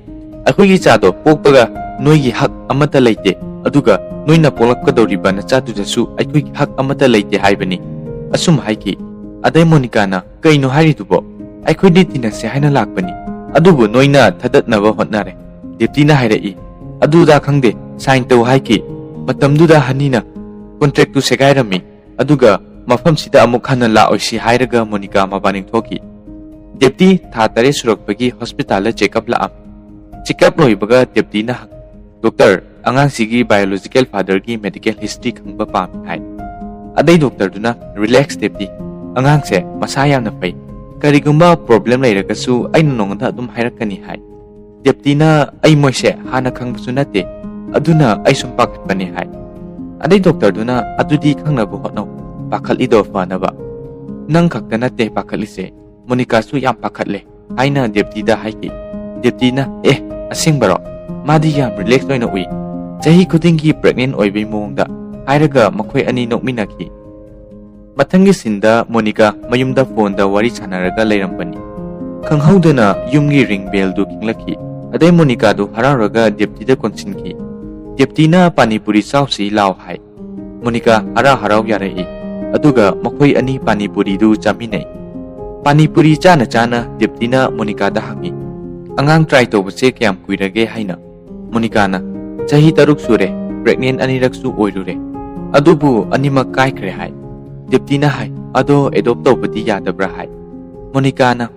ꯑꯩꯈꯣꯏꯒꯤ ꯏꯆꯥꯗꯣ ꯄꯣꯛꯄꯒ ꯅꯣꯏꯒꯤ ꯍꯛ ꯑꯃꯠꯇ ꯂꯩꯇꯦ, ꯑꯗꯨꯒ ꯅꯣꯏꯅ ꯄꯣꯛꯂꯛꯀꯗꯧꯔꯤꯕ ꯅꯆꯥꯗꯨꯗꯁꯨ ꯑꯩꯈꯣꯏꯒꯤ ꯍꯛ ꯑꯃꯠꯇ ꯂꯩꯇꯦ ꯍꯥꯏꯕꯅꯤ," ꯑꯁꯨꯝ ꯍꯥꯏꯈꯤ꯫ ꯑꯗꯩ ꯃꯣꯅꯤꯀꯥꯅ, "ꯀꯩꯅꯣ ꯍꯥꯏꯔꯤꯗꯨꯕꯣ? ꯑꯩꯈꯣꯏꯗꯤ ꯇꯤꯟꯅꯁꯦ ꯍꯥꯏꯅ ꯂꯥꯛꯄꯅꯤ, ꯑꯗꯨꯕꯨ ꯅꯣꯏꯅ ꯊꯥꯗꯠꯅꯕ ꯍꯣꯠꯅꯔꯦ," ꯗꯦꯞꯇꯤꯅ ꯍꯥꯏꯔꯛꯏ꯫ "ꯑꯗꯨꯗ ꯈꯪꯗꯦ, ꯁꯥꯏꯟ ꯇꯧ ꯍꯥꯏꯈꯤ꯫ ꯃꯇꯝꯗꯨꯗ ꯍꯅꯤꯅ ꯀꯣꯟꯇ꯭ꯔꯦꯛꯇꯨ ꯁꯦꯒꯥꯏꯔꯝꯃꯤ, ꯑꯗꯨꯒ ꯃꯐꯝꯁꯤꯗ ꯑꯃꯨꯛ ꯍꯟꯅ ꯂꯥꯛꯑꯣꯏꯁꯤ ꯍꯥꯏꯔꯒ ꯃꯣꯅꯤꯀꯥ ꯃꯕꯥꯅꯤ ꯊꯣꯛꯈꯤ꯫" ꯗꯦꯞꯇꯤ ꯊꯥ ꯇꯔꯦꯠ ꯁꯨꯔꯛꯄꯒꯤ ꯍꯣꯁꯄꯤꯇꯥꯜꯗ ꯆꯦꯛꯑꯞ ꯂꯥꯛꯑꯝꯃꯤ꯫ ꯆꯦꯛꯑꯞ ꯂꯣꯏꯕꯒ ꯗꯦꯞꯇꯤꯅ ꯍꯪ-, "ꯗꯣꯛꯇꯔ, ꯑꯉꯥꯡꯁꯤꯒꯤ ꯕꯥꯏꯑꯣꯂꯣꯖꯤꯀꯦꯜ ꯐꯥꯗꯔꯒꯤ ꯃꯦꯗꯤꯀꯦꯜ ꯍꯤꯁꯇ꯭ꯔꯤ ꯈꯪꯕ ꯄꯥꯝꯃꯤ," ꯍꯥꯏ꯫ ꯑꯗꯩ ꯗꯣꯛꯇꯔꯗꯨꯅ, "ꯔꯤꯂꯦꯛꯁ ꯗꯦꯞꯇꯤ, ꯑꯉꯥꯡꯁꯦ ꯃꯁꯥ ꯌꯥꯝꯅ ꯐꯩ꯫ ꯀꯔꯤꯒꯨꯝꯕ ꯄ꯭ꯔꯣꯕ꯭ꯂꯦꯝ ꯂꯩꯔꯒꯁꯨ ꯑꯩꯅ ꯅꯉꯣꯟꯗ ꯑꯗꯨꯝ ꯍꯥꯏꯔꯛꯀꯅꯤ," ꯍꯥꯏ꯫ ꯗꯦꯞꯇꯤꯅ, "ꯑꯩ ꯃꯣꯏꯁꯦ ꯍꯥꯟꯅ ꯈꯪꯕꯁꯨ ꯅꯠꯇꯦ, ꯑꯗꯨꯅ ꯑꯩ ꯁꯨꯝ ꯄꯥꯈꯠꯄꯅꯦ," ꯍꯥꯏ꯫ ꯑꯗꯩ ꯗꯣꯛꯇꯔꯗꯨꯅ, "ꯑꯗꯨꯗꯤ ꯈꯪꯅꯕ ꯍꯣꯠꯅꯧ, ꯄꯥꯈꯠꯂꯤꯗꯣ ꯐꯅꯕ꯫ ꯅꯪ ꯈꯛꯇ ꯅꯠꯇꯦ ꯄꯥꯈꯠꯂꯤꯁꯦ, ꯃꯣꯅꯤꯀꯥꯁꯨ ꯌꯥꯝ ꯄꯥꯈꯠꯂꯦ," ꯍꯥꯏꯅ ꯗꯦꯞꯇꯤꯗ ꯍꯥꯏꯈꯤ꯫ ꯗꯦꯞꯇꯤꯅ, "ꯑꯦ, ꯑꯁꯦꯡꯕꯔꯣ? ꯃꯥꯗꯤ ꯌꯥꯝ ꯔꯤꯂꯦꯛꯁ ꯑꯣꯏꯅ ꯎꯏ, ꯆꯍꯤ ꯈꯨꯗꯤꯡꯒꯤ ꯄ꯭ꯔꯦꯒꯅꯦꯟ ꯑꯣꯏꯕꯩ ꯃꯑꯣꯡꯗ," ꯍꯥꯏꯔꯒ ꯃꯈꯣꯏ ꯑꯅꯤ ꯅꯣꯛꯃꯤꯟꯅꯈꯤ꯫ ꯃꯊꯪꯒꯤ ꯁꯤꯟꯗ ꯃꯣꯅꯤꯀꯥ ꯃꯌꯨꯝꯗ ꯐꯣꯟꯗ ꯋꯥꯔꯤ ꯁꯥꯟꯅꯔꯒ ꯂꯩꯔꯝꯕꯅꯤ꯫ ꯈꯪꯍꯧꯗꯅ ꯌꯨꯝꯒꯤ ꯔꯤꯡ ꯕꯦꯜꯗꯨ ꯈꯤꯡꯂꯛꯈꯤ꯫ ꯑꯗꯩ ꯃꯣꯅꯤꯀꯥꯗꯨ ꯍꯔꯥꯎꯔꯒ ꯗꯦꯞꯇꯤꯗ ꯀꯣꯟꯁꯤꯟꯈꯤ꯫ ꯗꯦꯞꯇꯤꯅ, "ꯄꯥꯅꯤꯄꯨꯔꯤ ꯆꯥꯎꯁꯤ ꯂꯥꯎ," ꯍꯥꯏ꯫ ꯃꯣꯅꯤꯀꯥ ꯍꯔꯥꯎ ꯍꯔꯥꯎ ꯌꯥꯔꯛꯏ꯫ ꯑꯗꯨꯒ ꯃꯈꯣꯏ ꯑꯅꯤ ꯄꯥꯅꯤꯄꯨꯔꯤꯗꯨ ꯆꯥꯃꯤꯟꯅꯩ꯫ ꯄꯥꯅꯤꯄꯨꯔꯤ ꯆꯥꯅ ꯆꯥꯅ ꯗꯦꯞꯇꯤꯅ ꯃꯣꯅꯤꯀꯥꯗ ꯍꯪꯉꯤ, "ꯑꯉꯥꯡ ꯇ꯭ꯔꯥꯏ ꯇꯧꯕꯁꯦ ꯀꯌꯥꯝ ꯀꯨꯏꯔꯒꯦ?" ꯍꯥꯏꯅ꯫ ꯃꯣꯅꯤꯀꯥꯅ, "ꯆꯍꯤ ꯇꯔꯨꯛ ꯁꯨꯔꯦ, ꯄ꯭ꯔꯦꯒꯅꯦꯟ ꯑꯅꯤꯔꯛꯁꯨ ꯑꯣꯏꯔꯨꯔꯦ, ꯑꯗꯨꯕꯨ ꯑꯅꯤꯃꯛ ꯀꯥꯏꯈ꯭ꯔꯦ," ꯍꯥꯏ꯫ ꯗꯦꯞꯇꯤꯅ ꯍꯥꯏ, "ꯑꯗꯣ ꯑꯦꯗꯣꯞ ꯇꯧꯕꯗꯤ ꯌꯥꯗꯕ꯭ꯔꯥ?" ꯍꯥꯏ꯫ ꯃꯣꯅꯤꯀꯥꯅ,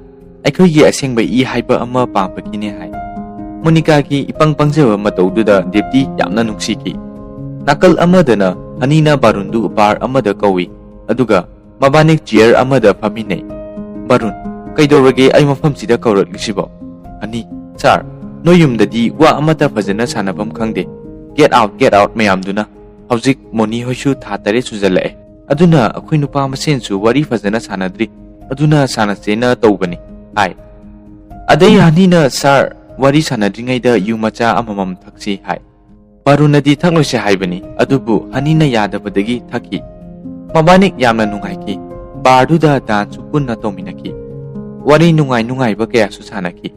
"ꯑꯩꯈꯣꯏꯒꯤ ꯑꯁꯦꯡꯕ ꯏ ꯍꯥꯏꯕ ꯑꯃ ꯄꯥꯝꯕꯒꯤꯅꯦ," ꯍꯥꯏ꯫ ꯃꯣꯅꯤꯀꯥꯒꯤ ꯏꯄꯪ ꯄꯪꯖꯕ ꯃꯇꯧꯗꯨꯗ ꯗꯦꯞꯇꯤ ꯌꯥꯝꯅ ꯅꯨꯡꯁꯤꯈꯤ꯫ ꯅꯥꯀꯜ ꯑꯃꯗꯅ ꯍꯅꯤꯅ ꯕꯥꯔꯨꯟꯗꯨ ꯕꯥꯔ ꯑꯃꯗ ꯀꯧꯏ, ꯑꯗꯨꯒ ꯃꯕꯥꯅꯤ ꯆꯤꯌꯔ ꯑꯃꯗ ꯐꯝꯃꯤꯟꯅꯩ꯫ "ꯕꯥꯔꯨꯟ, ꯀꯩꯗꯧꯔꯒꯦ ꯑꯩ ꯃꯐꯝꯁꯤꯗ ꯀꯧꯔꯛꯂꯤꯁꯤꯕꯣ?" ꯍꯅꯤ, "ꯁꯥꯔ, ꯅꯣꯏ ꯌꯨꯝꯗꯗꯤ ꯋꯥ ꯑꯃꯠꯇ ꯐꯖꯅ ꯁꯥꯟꯅꯐꯝ ꯈꯪꯗꯦ꯫ Get out, get out ꯃꯌꯥꯝꯗꯨꯅ꯫ ꯍꯧꯖꯤꯛ ꯃꯣꯅꯤ ꯍꯣꯏꯁꯨ ꯊꯥ ꯇꯔꯦꯠ ꯁꯨꯖꯜꯂꯛꯑꯦ꯫ ꯑꯗꯨꯅ ꯑꯩꯈꯣꯏ ꯅꯨꯄꯥ ꯃꯁꯦꯟꯁꯨ ꯋꯥꯔꯤ ꯐꯖꯅ ꯁꯥꯟꯅꯗ꯭ꯔꯤ꯫ ꯑꯗꯨꯅ ꯁꯥꯟꯅꯁꯦꯅ ꯇꯧꯕꯅꯤ," ꯍꯥꯏ꯫ ꯑꯗꯩ ꯍꯅꯤꯅ, "ꯁꯥꯔ, ꯋꯥꯔꯤ ꯁꯥꯟꯅꯗ꯭ꯔꯤꯉꯩꯗ ꯌꯨ ꯃꯆꯥ ꯑꯃꯃꯝ ꯊꯛꯁꯤ," ꯍꯥꯏ꯫ ꯕꯥꯔꯨꯟꯅꯗꯤ ꯊꯛꯂꯣꯏꯁꯦ ꯍꯥꯏꯕꯅꯤ, ꯑꯗꯨꯕꯨ ꯍꯅꯤꯅ ꯌꯥꯗꯕꯗꯒꯤ ꯊꯛꯈꯤ꯫ ꯃꯕꯥꯅꯤ ꯌꯥꯝꯅ ꯅꯨꯡꯉꯥꯏꯈꯤ꯫ ꯕꯥꯔꯗꯨꯗ ꯗꯥꯟꯁꯁꯨ ꯄꯨꯟꯅ ꯇꯧꯃꯤꯟꯅꯈꯤ꯫ ꯋꯥꯔꯤ ꯅꯨꯡꯉꯥꯏ ꯅꯨꯡꯉꯥꯏꯕ ꯀꯌꯥꯁꯨ ꯁꯥꯟꯅꯈꯤ꯫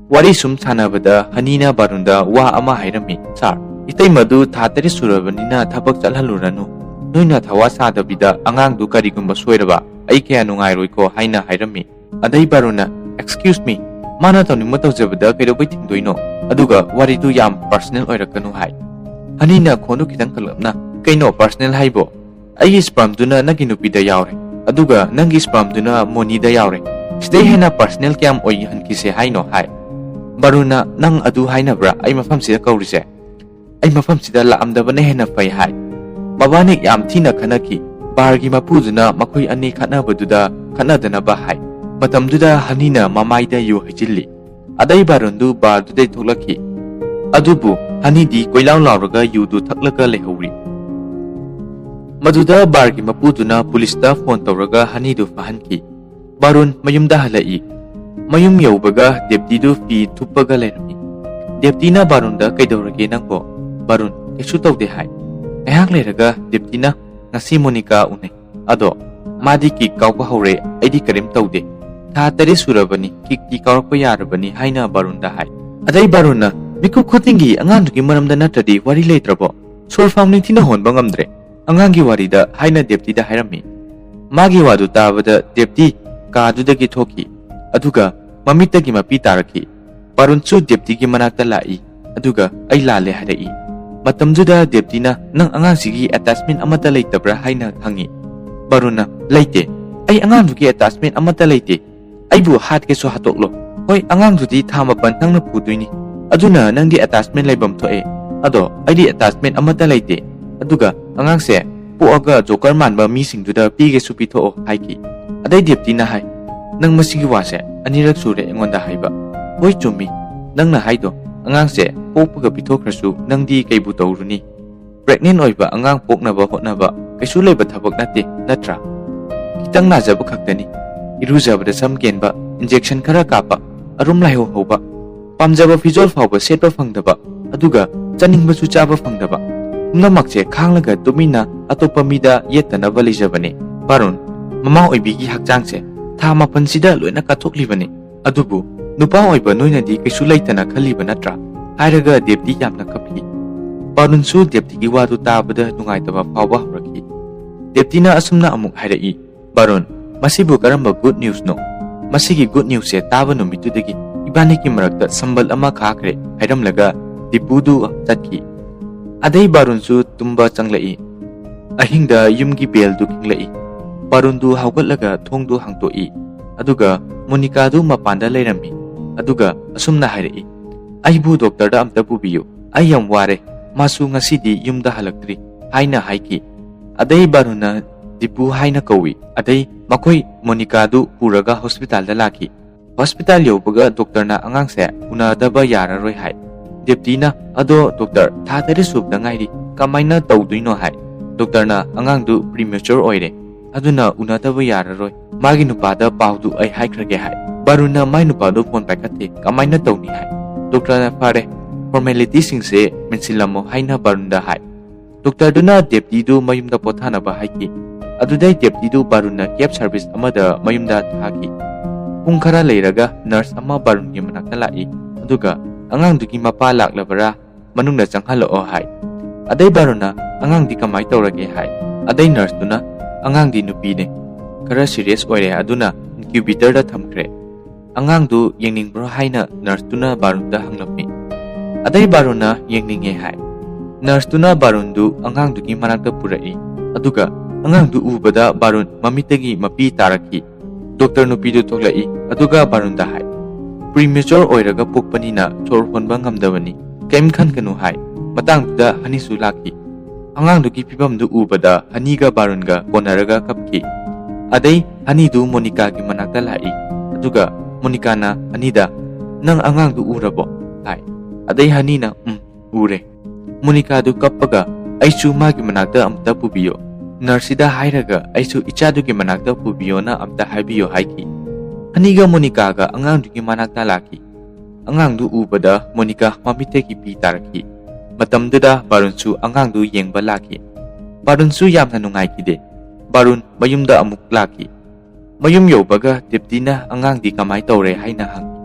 ꯋꯥꯔꯤ ꯁꯨꯝ ꯁꯥꯟꯅꯕꯗ ꯍꯅꯤꯅ ꯕꯥꯔꯨꯟꯗ ꯋꯥ ꯑꯃ ꯍꯥꯏꯔꯝꯃꯤ, "ꯁꯥꯔ, ꯏꯇꯩꯃꯗꯨ ꯊꯥ ꯇꯔꯦꯠ ꯁꯨꯔꯕꯅꯤꯅ ꯊꯕꯛ ꯆꯠꯍꯜꯂꯨꯔꯅꯨ꯫ ꯅꯣꯏꯅ ꯊꯋꯥ ꯁꯥꯗꯕꯤꯗ ꯑꯉꯥꯡꯗꯨ ꯀꯔꯤꯒꯨꯝꯕ ꯁꯣꯏꯔꯕ ꯑꯩ ꯀꯌꯥ ꯅꯨꯡꯉꯥꯏꯔꯣꯏꯀꯣ" ꯍꯥꯏꯅ ꯍꯥꯏꯔꯝꯃꯤ꯫ ꯑꯗꯩ ꯕꯥꯔꯨꯟꯅ, "Excuse me, ꯃꯥꯅ ꯇꯧꯅꯤꯡꯕ ꯇꯧꯖꯕꯗ ꯀꯩꯗꯧꯕꯩ ꯊꯤꯡꯗꯣꯏꯅꯣ? ꯑꯗꯨꯒ ꯋꯥꯔꯤꯗꯨ ꯌꯥꯝ personal ꯑꯣꯏꯔꯛꯀꯅꯨ" ꯍꯥꯏ꯫ ꯍꯅꯤꯅ ꯈꯣꯟꯗꯨ ꯈꯤꯇꯪ ꯀꯜꯂꯞꯅ, "ꯀꯩꯅꯣ personal ꯍꯥꯏꯕꯣ? ꯑꯩꯒꯤ spermꯗꯨꯅ ꯅꯪꯒꯤ ꯅꯨꯄꯤꯗ ꯌꯥꯎꯔꯦ, ꯑꯗꯨꯒ ꯅꯪꯒꯤ spermꯗꯨꯅ ꯃꯣꯅꯤꯗ ꯌꯥꯎꯔꯦ꯫ ꯁꯤꯗꯩ ꯍꯦꯟꯅ personal ꯀꯌꯥꯝ ꯑꯣꯏꯍꯟꯈꯤꯁꯦ ꯍꯥꯏꯅꯣ?" ꯍꯥꯏ꯫ ꯕꯥꯔꯨꯟꯅ, "ꯅꯪ ꯑꯗꯨ ꯍꯥꯏꯅꯕ꯭ꯔꯥ ꯑꯩ ꯃꯐꯝꯁꯤꯗ ꯀꯧꯔꯤꯁꯦ? ꯑꯩ ꯃꯐꯝꯁꯤꯗ ꯂꯥꯛꯑꯝꯗꯕꯅ ꯍꯦꯟꯅ ꯐꯩ" ꯍꯥꯏ꯫ ꯃꯕꯥꯅꯤ ꯌꯥꯝ ꯊꯤꯅ ꯈꯠꯅꯈꯤ꯫ Barꯒꯤ ꯃꯄꯨꯗꯨꯅ ꯃꯈꯣꯏ ꯑꯅꯤ ꯈꯠꯅꯕꯗꯨꯗ ꯈꯠꯅꯗꯅꯕ ꯍꯥꯏ꯫ ꯃꯇꯝꯗꯨꯗ ꯍꯅꯤꯅ ꯃꯃꯥꯏꯗ ꯌꯨ ꯍꯩꯖꯤꯜꯂꯤ꯫ ꯑꯗꯩ ꯕꯥꯔꯨꯟꯗꯨ barꯗꯨꯗꯩ ꯊꯣꯛꯂꯛꯈꯤ꯫ ꯑꯗꯨꯕꯨ ꯍꯅꯤꯗꯤ ꯀꯣꯏꯂꯥꯎ ꯂꯥꯎꯔꯒ ꯌꯨꯗꯨ ꯊꯛꯂꯒ ꯂꯩꯍꯧꯔꯤ꯫ ꯃꯗꯨꯗ barꯒꯤ ꯃꯄꯨꯗꯨꯅ ꯄꯨꯂꯤꯁꯇ ꯐꯣꯟ ꯇꯧꯔꯒ ꯍꯅꯤꯗꯨ ꯐꯥꯍꯟꯈꯤ꯫ ꯕꯥꯔꯨꯟ ꯃꯌꯨꯝꯗ ꯍꯜꯂꯛꯏ꯫ ꯃꯌꯨꯝ ꯌꯧꯕꯒ ꯗꯦꯞꯇꯤꯗꯨ ꯐꯤ ꯊꯨꯞꯄꯒ ꯂꯩꯔꯝꯃꯤ꯫ ꯗꯦꯞꯇꯤꯅ ꯕꯥꯔꯨꯟꯗ, "ꯀꯩꯗꯧꯔꯒꯦ ꯅꯪꯕꯣ?" ꯕꯥꯔꯨꯟ, "ꯀꯩꯁꯨ ꯇꯧꯗꯦ" ꯍꯥꯏ꯫ ꯉꯥꯏꯍꯥꯛ ꯂꯩꯔꯒ ꯗꯦꯞꯇꯤꯅ, "ꯉꯁꯤ ꯃꯣꯅꯤꯀꯥ ꯎꯅꯩ꯫ ꯑꯗꯣ ꯃꯥꯗꯤ ꯀꯤꯛ ꯀꯥꯎꯕ ꯍꯧꯔꯦ, ꯑꯩꯗꯤ ꯀꯔꯤꯝ ꯇꯧꯗꯦ꯫ ꯊꯥ ꯇꯔꯦꯠ ꯁꯨꯔꯕꯅꯤ, ꯀꯤꯛꯇꯤ ꯀꯥꯎꯔꯛꯄ ꯌꯥꯔꯕꯅꯤ" ꯍꯥꯏꯅ ꯕꯥꯔꯨꯟꯗ ꯍꯥꯏ꯫ ꯑꯗꯩ ꯕꯥꯔꯨꯟꯅ, "ꯃꯤꯀꯨꯞ ꯈꯨꯗꯤꯡꯒꯤ ꯑꯉꯥꯡꯗꯨꯒꯤ ꯃꯔꯝꯗ ꯅꯠꯇ꯭ꯔꯗꯤ ꯋꯥꯔꯤ ꯂꯩꯇ꯭ꯔꯕꯣ? ꯁꯣꯔ ꯐꯥꯎ ꯅꯤꯡꯊꯤꯅ ꯍꯣꯟꯕ ꯉꯝꯗ꯭ꯔꯦ ꯑꯉꯥꯡꯒꯤ ꯋꯥꯔꯤꯗ" ꯍꯥꯏꯅ ꯗꯦꯞꯇꯤꯗ ꯍꯥꯏꯔꯝꯃꯤ꯫ ꯃꯥꯒꯤ ꯋꯥꯗꯨ ꯇꯥꯕꯗ ꯗꯦꯞꯇꯤ ꯀꯥꯗꯨꯗꯒꯤ ꯊꯣꯛꯈꯤ, ꯑꯗꯨꯒ ꯃꯃꯤꯠꯇꯒꯤ ꯃꯄꯤ ꯇꯥꯔꯛꯈꯤ꯫ ꯕꯥꯔꯨꯟꯁꯨ ꯗꯦꯞꯇꯤꯒꯤ ꯃꯅꯥꯛꯇ ꯂꯥꯛꯏ, ꯑꯗꯨꯒ "ꯑꯩ ꯂꯥꯜꯂꯦ" ꯍꯥꯏꯔꯛꯏ꯫ ꯃꯇꯝꯗꯨꯗ ꯗꯦꯞꯇꯤꯅ, "ꯅꯪ ꯑꯉꯥꯡꯁꯤꯒꯤ attachment ꯑꯃꯠꯇ ꯂꯩꯇꯕ꯭ꯔꯥ?" ꯍꯥꯏꯅ ꯍꯪꯉꯤ꯫ ꯕꯥꯔꯨꯟꯅ, "ꯂꯩꯇꯦ, ꯑꯩ ꯑꯉꯥꯡꯗꯨꯒꯤ attachment ꯑꯃꯠꯇ ꯂꯩꯇꯦ꯫ ꯑꯩꯕꯨ ꯍꯥꯠꯀꯦꯁꯨ ꯍꯥꯠꯇꯣꯛꯂꯣ꯫ ꯍꯣꯏ, ꯑꯉꯥꯡꯗꯨꯗꯤ ꯊꯥ ꯃꯥꯄꯟ ꯅꯪꯅ ꯄꯨꯗꯣꯏꯅꯤ, ꯑꯗꯨꯅ ꯅꯪꯗꯤ attachment ꯂꯩꯐꯝ ꯊꯣꯛꯑꯦ꯫ ꯑꯗꯣ ꯑꯩꯗꯤ attachment ꯑꯃꯠꯇ ꯂꯩꯇꯦ꯫ ꯑꯗꯨꯒ ꯑꯉꯥꯡꯁꯦ ꯄꯣꯛꯑꯒ ꯖꯣꯀꯔ ꯃꯥꯟꯕ ꯃꯤꯁꯤꯡꯗꯨꯗ ꯄꯤꯒꯦꯁꯨ ꯄꯤꯊꯣꯛꯑꯣ" ꯍꯥꯏꯈꯤ꯫ ꯑꯗꯩ ꯗꯦꯞꯇꯤꯅ ꯍꯥꯏ, "ꯅꯪ ꯃꯁꯤꯒꯤ ꯋꯥꯁꯦ ꯑꯅꯤꯔꯛ ꯁꯨꯔꯦ ꯑꯩꯉꯣꯟꯗ ꯍꯥꯏꯕ꯫ ꯍꯣꯏ, ꯆꯨꯝꯃꯤ, ꯅꯪꯅ ꯍꯥꯏꯗꯣ, ꯑꯉꯥꯡꯁꯦ ꯄꯣꯛꯄꯒ ꯄꯤꯊꯣꯛꯈ꯭ꯔꯁꯨ ꯅꯪꯗꯤ ꯀꯩꯕꯨ ꯇꯧꯔꯨꯅꯤ? Pregnant ꯑꯣꯏꯕ ꯑꯉꯥꯡ ꯄꯣꯛꯅꯕ ꯍꯣꯠꯅꯕ ꯀꯩꯁꯨ ꯂꯩꯕ ꯊꯕꯛ ꯅꯠꯇꯦ, ꯅꯠꯇ꯭ꯔꯥ? ꯈꯤꯇꯪ ꯅꯥꯖꯕ ꯈꯛꯇꯅꯤ꯫ ꯏꯔꯨꯖꯕꯗ ꯁꯝ ꯀꯦꯟꯕ, injection ꯈꯔ ꯀꯥꯞꯄ, ꯑꯔꯨꯝ ꯂꯥꯏꯍꯧ ꯍꯧꯕ, ꯄꯥꯝꯖꯕ ꯐꯤꯖꯣꯜ ꯐꯥꯎꯕ ꯁꯦꯠꯄ ꯐꯪꯗꯕ, ꯑꯗꯨꯒ ꯆꯥꯅꯤꯡꯕꯁꯨ ꯆꯥꯕ ꯐꯪꯗꯕ, ꯄꯨꯝꯅꯃꯛꯁꯦ ꯈꯥꯡꯂꯒ ꯇꯨꯃꯤꯟꯅ ꯑꯇꯣꯞꯄ ꯃꯤꯗ ꯌꯦꯠꯇꯅꯕ ꯂꯩꯖꯕꯅꯤ꯫ ꯕꯥꯔꯨꯟ, ꯃꯃꯥ ꯑꯣꯏꯕꯤꯒꯤ ꯍꯛꯆꯥꯡꯁꯦ ꯊꯥ ꯃꯥꯄꯟꯁꯤꯗ ꯂꯣꯏꯅ ꯀꯠꯊꯣꯛꯂꯤꯕꯅꯤ꯫ ꯑꯗꯨꯕꯨ "ꯅꯨꯄꯥ ꯑꯣꯏꯕ ꯅꯣꯏꯅꯗꯤ ꯀꯩꯁꯨ ꯂꯩꯇꯅ ꯈꯜꯂꯤꯕ ꯅꯠꯇ꯭ꯔꯥ?" ꯍꯥꯏꯔꯒ ꯗꯦꯞꯇꯤ ꯌꯥꯝꯅ ꯀꯞꯈꯤ꯫ ꯕꯥꯔꯨꯟꯁꯨ ꯗꯦꯞꯇꯤꯒꯤ ꯋꯥꯗꯨ ꯇꯥꯕꯗ ꯅꯨꯡꯉꯥꯏꯇꯕ ꯐꯥꯎꯕ ꯍꯧꯔꯛꯈꯤ꯫ ꯗꯦꯞꯇꯤꯅ ꯑꯁꯨꯝꯅ ꯑꯃꯨꯛ ꯍꯥꯏꯔꯛꯏ, "ꯕꯥꯔꯨꯟ, ꯃꯁꯤꯕꯨ ꯀꯔꯝꯕ ꯒꯨꯗ ꯅ꯭ꯌꯨꯁꯅꯣ? ꯃꯁꯤꯒꯤ ꯒꯨꯗ ꯅ꯭ꯌꯨꯁꯁꯦ ꯇꯥꯕ ꯅꯨꯃꯤꯠꯇꯨꯗꯒꯤ ꯏꯕꯥꯅꯤꯒꯤ ꯃꯔꯛꯇ ꯁꯝꯕꯜ ꯑꯃ ꯈꯥꯈ꯭ꯔꯦ," ꯍꯥꯏꯔꯝꯂꯒ ꯗꯤꯄꯨꯗꯨ ꯆꯠꯈꯤ꯫ ꯑꯗꯩ ꯕꯥꯔꯨꯟꯁꯨ ꯇꯨꯝꯕ ꯆꯪꯂꯛꯏ꯫ ꯑꯍꯤꯡꯗ ꯌꯨꯝꯒꯤ ꯕꯦꯜꯗꯨ ꯈꯤꯡꯂꯛꯏ꯫ ꯕꯥꯔꯨꯟꯗꯨ ꯍꯧꯒꯠꯂꯒ ꯊꯣꯡꯗꯨ ꯍꯥꯡꯇꯣꯛꯏ꯫ ꯑꯗꯨꯒ ꯃꯣꯅꯤꯀꯥꯗꯨ ꯃꯄꯥꯟꯗ ꯂꯩꯔꯝꯃꯤ꯫ ꯑꯗꯨꯒ ꯑꯁꯨꯝꯅ ꯍꯥꯏꯔꯛꯏ, "ꯑꯩꯕꯨ ꯗꯣꯛꯇꯔꯗ ꯑꯝꯇ ꯄꯨꯕꯤꯌꯨ꯫ ꯑꯩ ꯌꯥꯝ ꯋꯥꯔꯦ꯫ ꯃꯥꯁꯨ ꯉꯁꯤꯗꯤ ꯌꯨꯝꯗ ꯍꯜꯂꯛꯇ꯭ꯔꯤ," ꯍꯥꯏꯅ ꯍꯥꯏꯈꯤ꯫ ꯑꯗꯩ ꯕꯥꯔꯨꯟꯅ ꯗꯤꯄꯨ ꯍꯥꯏꯅ ꯀꯧꯏ꯫ ꯑꯗꯩ ꯃꯈꯣꯏ ꯃꯣꯅꯤꯀꯥꯗꯨ ꯄꯨꯔꯒ ꯍꯣꯁꯄꯤꯇꯥꯜꯗ ꯂꯥꯛꯈꯤ꯫ ꯍꯣꯁꯄꯤꯇꯥꯜ ꯌꯧꯕꯒ ꯗꯣꯛꯇꯔꯅ ꯑꯉꯥꯡꯁꯦ ꯎꯅꯗꯕ ꯌꯥꯔꯔꯣꯏ ꯍꯥꯏ꯫ ꯗꯦꯞꯇꯤꯅ, "ꯑꯗꯣ ꯗꯣꯛꯇꯔ, ꯊꯥ ꯇꯔꯦꯠ ꯁꯨꯕꯗ ꯉꯥꯏꯔꯤ, ꯀꯃꯥꯏꯅ ꯇꯧꯗꯣꯏꯅꯣ?" ꯍꯥꯏ꯫ ꯗꯣꯛꯇꯔꯅ, "ꯑꯉꯥꯡꯗꯨ ꯄ꯭ꯔꯤꯃꯦꯆꯣꯔ ꯑꯣꯏꯔꯦ, ꯑꯗꯨꯅ ꯎꯅꯗꯕ ꯌꯥꯔꯔꯣꯏ꯫ ꯃꯥꯒꯤ ꯅꯨꯄꯥꯗ ꯄꯥꯎꯗꯨ ꯑꯩ ꯍꯥꯏꯈ꯭ꯔꯒꯦ," ꯍꯥꯏ꯫ ꯕꯥꯔꯨꯟꯅ ꯃꯥꯏ ꯅꯨꯄꯥꯗꯨ ꯐꯣꯟ ꯄꯥꯏꯈꯠꯇꯦ, ꯀꯃꯥꯏꯅ ꯇꯧꯅꯤ ꯍꯥꯏ꯫ ꯗꯣꯛꯇꯔꯅ, "ꯐꯔꯦ, ꯐꯣꯔꯃꯦꯂꯤꯇꯤꯁꯤꯡꯁꯦ ꯃꯦꯟꯁꯤꯜꯂꯝꯃꯣ," ꯍꯥꯏꯅ ꯕꯥꯔꯨꯟꯗ ꯍꯥꯏ꯫ ꯗꯣꯛꯇꯔꯗꯨꯅ ꯗꯦꯞꯇꯤꯗꯨ ꯃꯌꯨꯝꯗ ꯄꯣꯊꯥꯅꯕ ꯍꯥꯏꯈꯤ꯫ ꯑꯗꯨꯗꯩ ꯗꯦꯞꯇꯤꯗꯨ ꯕꯥꯔꯨꯟꯅ ꯀꯦꯕ ꯁꯥꯔꯚꯤꯁ ꯑꯃꯗ ꯃꯌꯨꯝꯗ ꯊꯥꯈꯤ꯫ ꯄꯨꯡ ꯈꯔ ꯂꯩꯔꯒ ꯅꯔꯁ ꯑꯃ ꯕꯥꯔꯨꯟꯒꯤ ꯃꯅꯥꯛꯇ ꯂꯥꯛꯏ, ꯑꯗꯨꯒ "ꯑꯉꯥꯡꯗꯨꯒꯤ ꯃꯄꯥ ꯂꯥꯛꯂꯕꯔꯥ? ꯃꯅꯨꯡꯗ ꯆꯪꯍꯜꯂꯛꯑꯣ," ꯍꯥꯏ꯫ ꯑꯗꯩ ꯕꯥꯔꯨꯟꯅ, "ꯑꯉꯥꯡꯗꯤ ꯀꯃꯥꯏ ꯇꯧꯔꯒꯦ?" ꯍꯥꯏ꯫ ꯑꯗꯩ ꯅꯔꯁꯇꯨꯅ, "ꯑꯉꯥꯡꯗꯤ ꯅꯨꯄꯤꯅꯦ, ꯈꯔ ꯁꯤꯔꯤꯌꯁ ꯑꯣꯏꯔꯦ, ꯑꯗꯨꯅ ꯏꯟꯀ꯭ꯌꯨꯕꯦꯇꯔꯗ ꯊꯝꯈ꯭ꯔꯦ꯫ ꯑꯉꯥꯡꯗꯨ ꯌꯦꯡꯅꯤꯡꯕ꯭ꯔꯣ?" ꯍꯥꯏꯅ ꯅꯔꯁꯇꯨꯅ ꯕꯥꯔꯨꯟꯗ ꯍꯪꯂꯝꯃꯤ꯫ ꯑꯗꯩ ꯕꯥꯔꯨꯟꯅ ꯌꯦꯡꯅꯤꯡꯉꯦ ꯍꯥꯏ꯫ ꯅꯔꯁꯇꯨꯅ ꯕꯥꯔꯨꯟꯗꯨ ꯑꯉꯥꯡꯗꯨꯒꯤ ꯃꯅꯥꯛꯇ ꯄꯨꯔꯛꯏ, ꯑꯗꯨꯒ ꯑꯉꯥꯡꯗꯨ ꯎꯕꯗ ꯕꯥꯔꯨꯟ ꯃꯃꯤꯠꯇꯒꯤ ꯃꯄꯤ ꯇꯥꯔꯛꯈꯤ꯫ ꯗꯣꯛꯇꯔ ꯅꯨꯄꯤꯗꯨ ꯊꯣꯛꯂꯛꯏ, ꯑꯗꯨꯒ ꯕꯥꯔꯨꯟꯗ ꯍꯥꯏ, "ꯄ꯭ꯔꯤꯃꯦꯆꯣꯔ ꯑꯣꯏꯔꯒ ꯄꯣꯛꯄꯅꯤꯅ ꯁꯣꯔ ꯍꯣꯟꯕ ꯉꯝꯗꯕꯅꯤ, ꯀꯩꯝ ꯈꯟꯒꯅꯨ," ꯍꯥꯏ꯫ ꯃꯇꯥꯡꯗꯨꯗ ꯍꯅꯤꯁꯨ ꯂꯥꯛꯈꯤ꯫ ꯑꯉꯥꯡꯗꯨꯒꯤ ꯐꯤꯕꯝꯗꯨ ꯎꯕꯗ ꯍꯅꯤꯒ ꯕꯥꯔꯨꯟꯒ ꯀꯣꯟꯅꯔꯒ ꯀꯞꯈꯤ꯫ ꯑꯗꯩ ꯍꯅꯤꯗꯨ ꯃꯣꯅꯤꯀꯥꯒꯤ ꯃꯅꯥꯛꯇ ꯂꯥꯛꯏ, ꯑꯗꯨꯒ ꯃꯣꯅꯤꯀꯥꯅ ꯍꯅꯤꯗ, "ꯅꯪ ꯑꯉꯥꯡꯗꯨ ꯎꯔꯕꯣ?" ꯍꯥꯏ꯫ ꯑꯗꯩ ꯍꯅꯤꯅ, "ꯎꯝ, ꯎꯔꯦ꯫" ꯃꯣꯅꯤꯀꯥꯗꯨ ꯀꯞꯄꯒ, "ꯑꯩꯁꯨ ꯃꯥꯒꯤ ꯃꯅꯥꯛꯇ ꯑꯃꯨꯛꯇ ꯄꯨꯕꯤꯌꯣ꯫ ꯅꯔꯁꯁꯤꯗ ꯍꯥꯏꯔꯒ ꯑꯩꯁꯨ ꯏꯆꯥꯗꯨꯒꯤ ꯃꯅꯥꯛꯇ ꯄꯨꯕꯤꯌꯣꯅ ꯑꯝꯇ ꯍꯥꯏꯕꯤꯌꯣ," ꯍꯥꯏꯈꯤ꯫ ꯍꯅꯤꯒ ꯃꯣꯅꯤꯀꯥꯒ ꯑꯉꯥꯡꯗꯨꯒꯤ ꯃꯅꯥꯛꯇ ꯂꯥꯛꯈꯤ꯫ ꯑꯉꯥꯡꯗꯨ ꯎꯕꯗ ꯃꯣꯅꯤꯀꯥ ꯃꯃꯤꯠꯇꯒꯤ ꯄꯤ ꯇꯥꯔꯛꯈꯤ꯫ ꯃꯇꯝꯗꯨꯗ ꯕꯥꯔꯨꯟꯁꯨ ꯑꯉꯥꯡꯗꯨ ꯌꯦꯡꯕ ꯂꯥꯛꯈꯤ꯫ ꯕꯥꯔꯨꯟꯁꯨ ꯌꯥꯝꯅ ꯅꯨꯡꯉꯥꯏꯈꯤꯗꯦ꯫ ꯕꯥꯔꯨꯟ ꯃꯌꯨꯝꯗ ꯑꯃꯨꯛ ꯂꯥꯛꯈꯤ꯫ ꯃꯌꯨꯝ ꯌꯧꯕꯒ ꯗꯤꯞꯇꯤꯅ ꯑꯉꯥꯡꯗꯤ ꯀꯃꯥꯏ ꯇꯧꯔꯦ ꯍꯥꯏꯅ ꯍꯪꯉꯤ꯫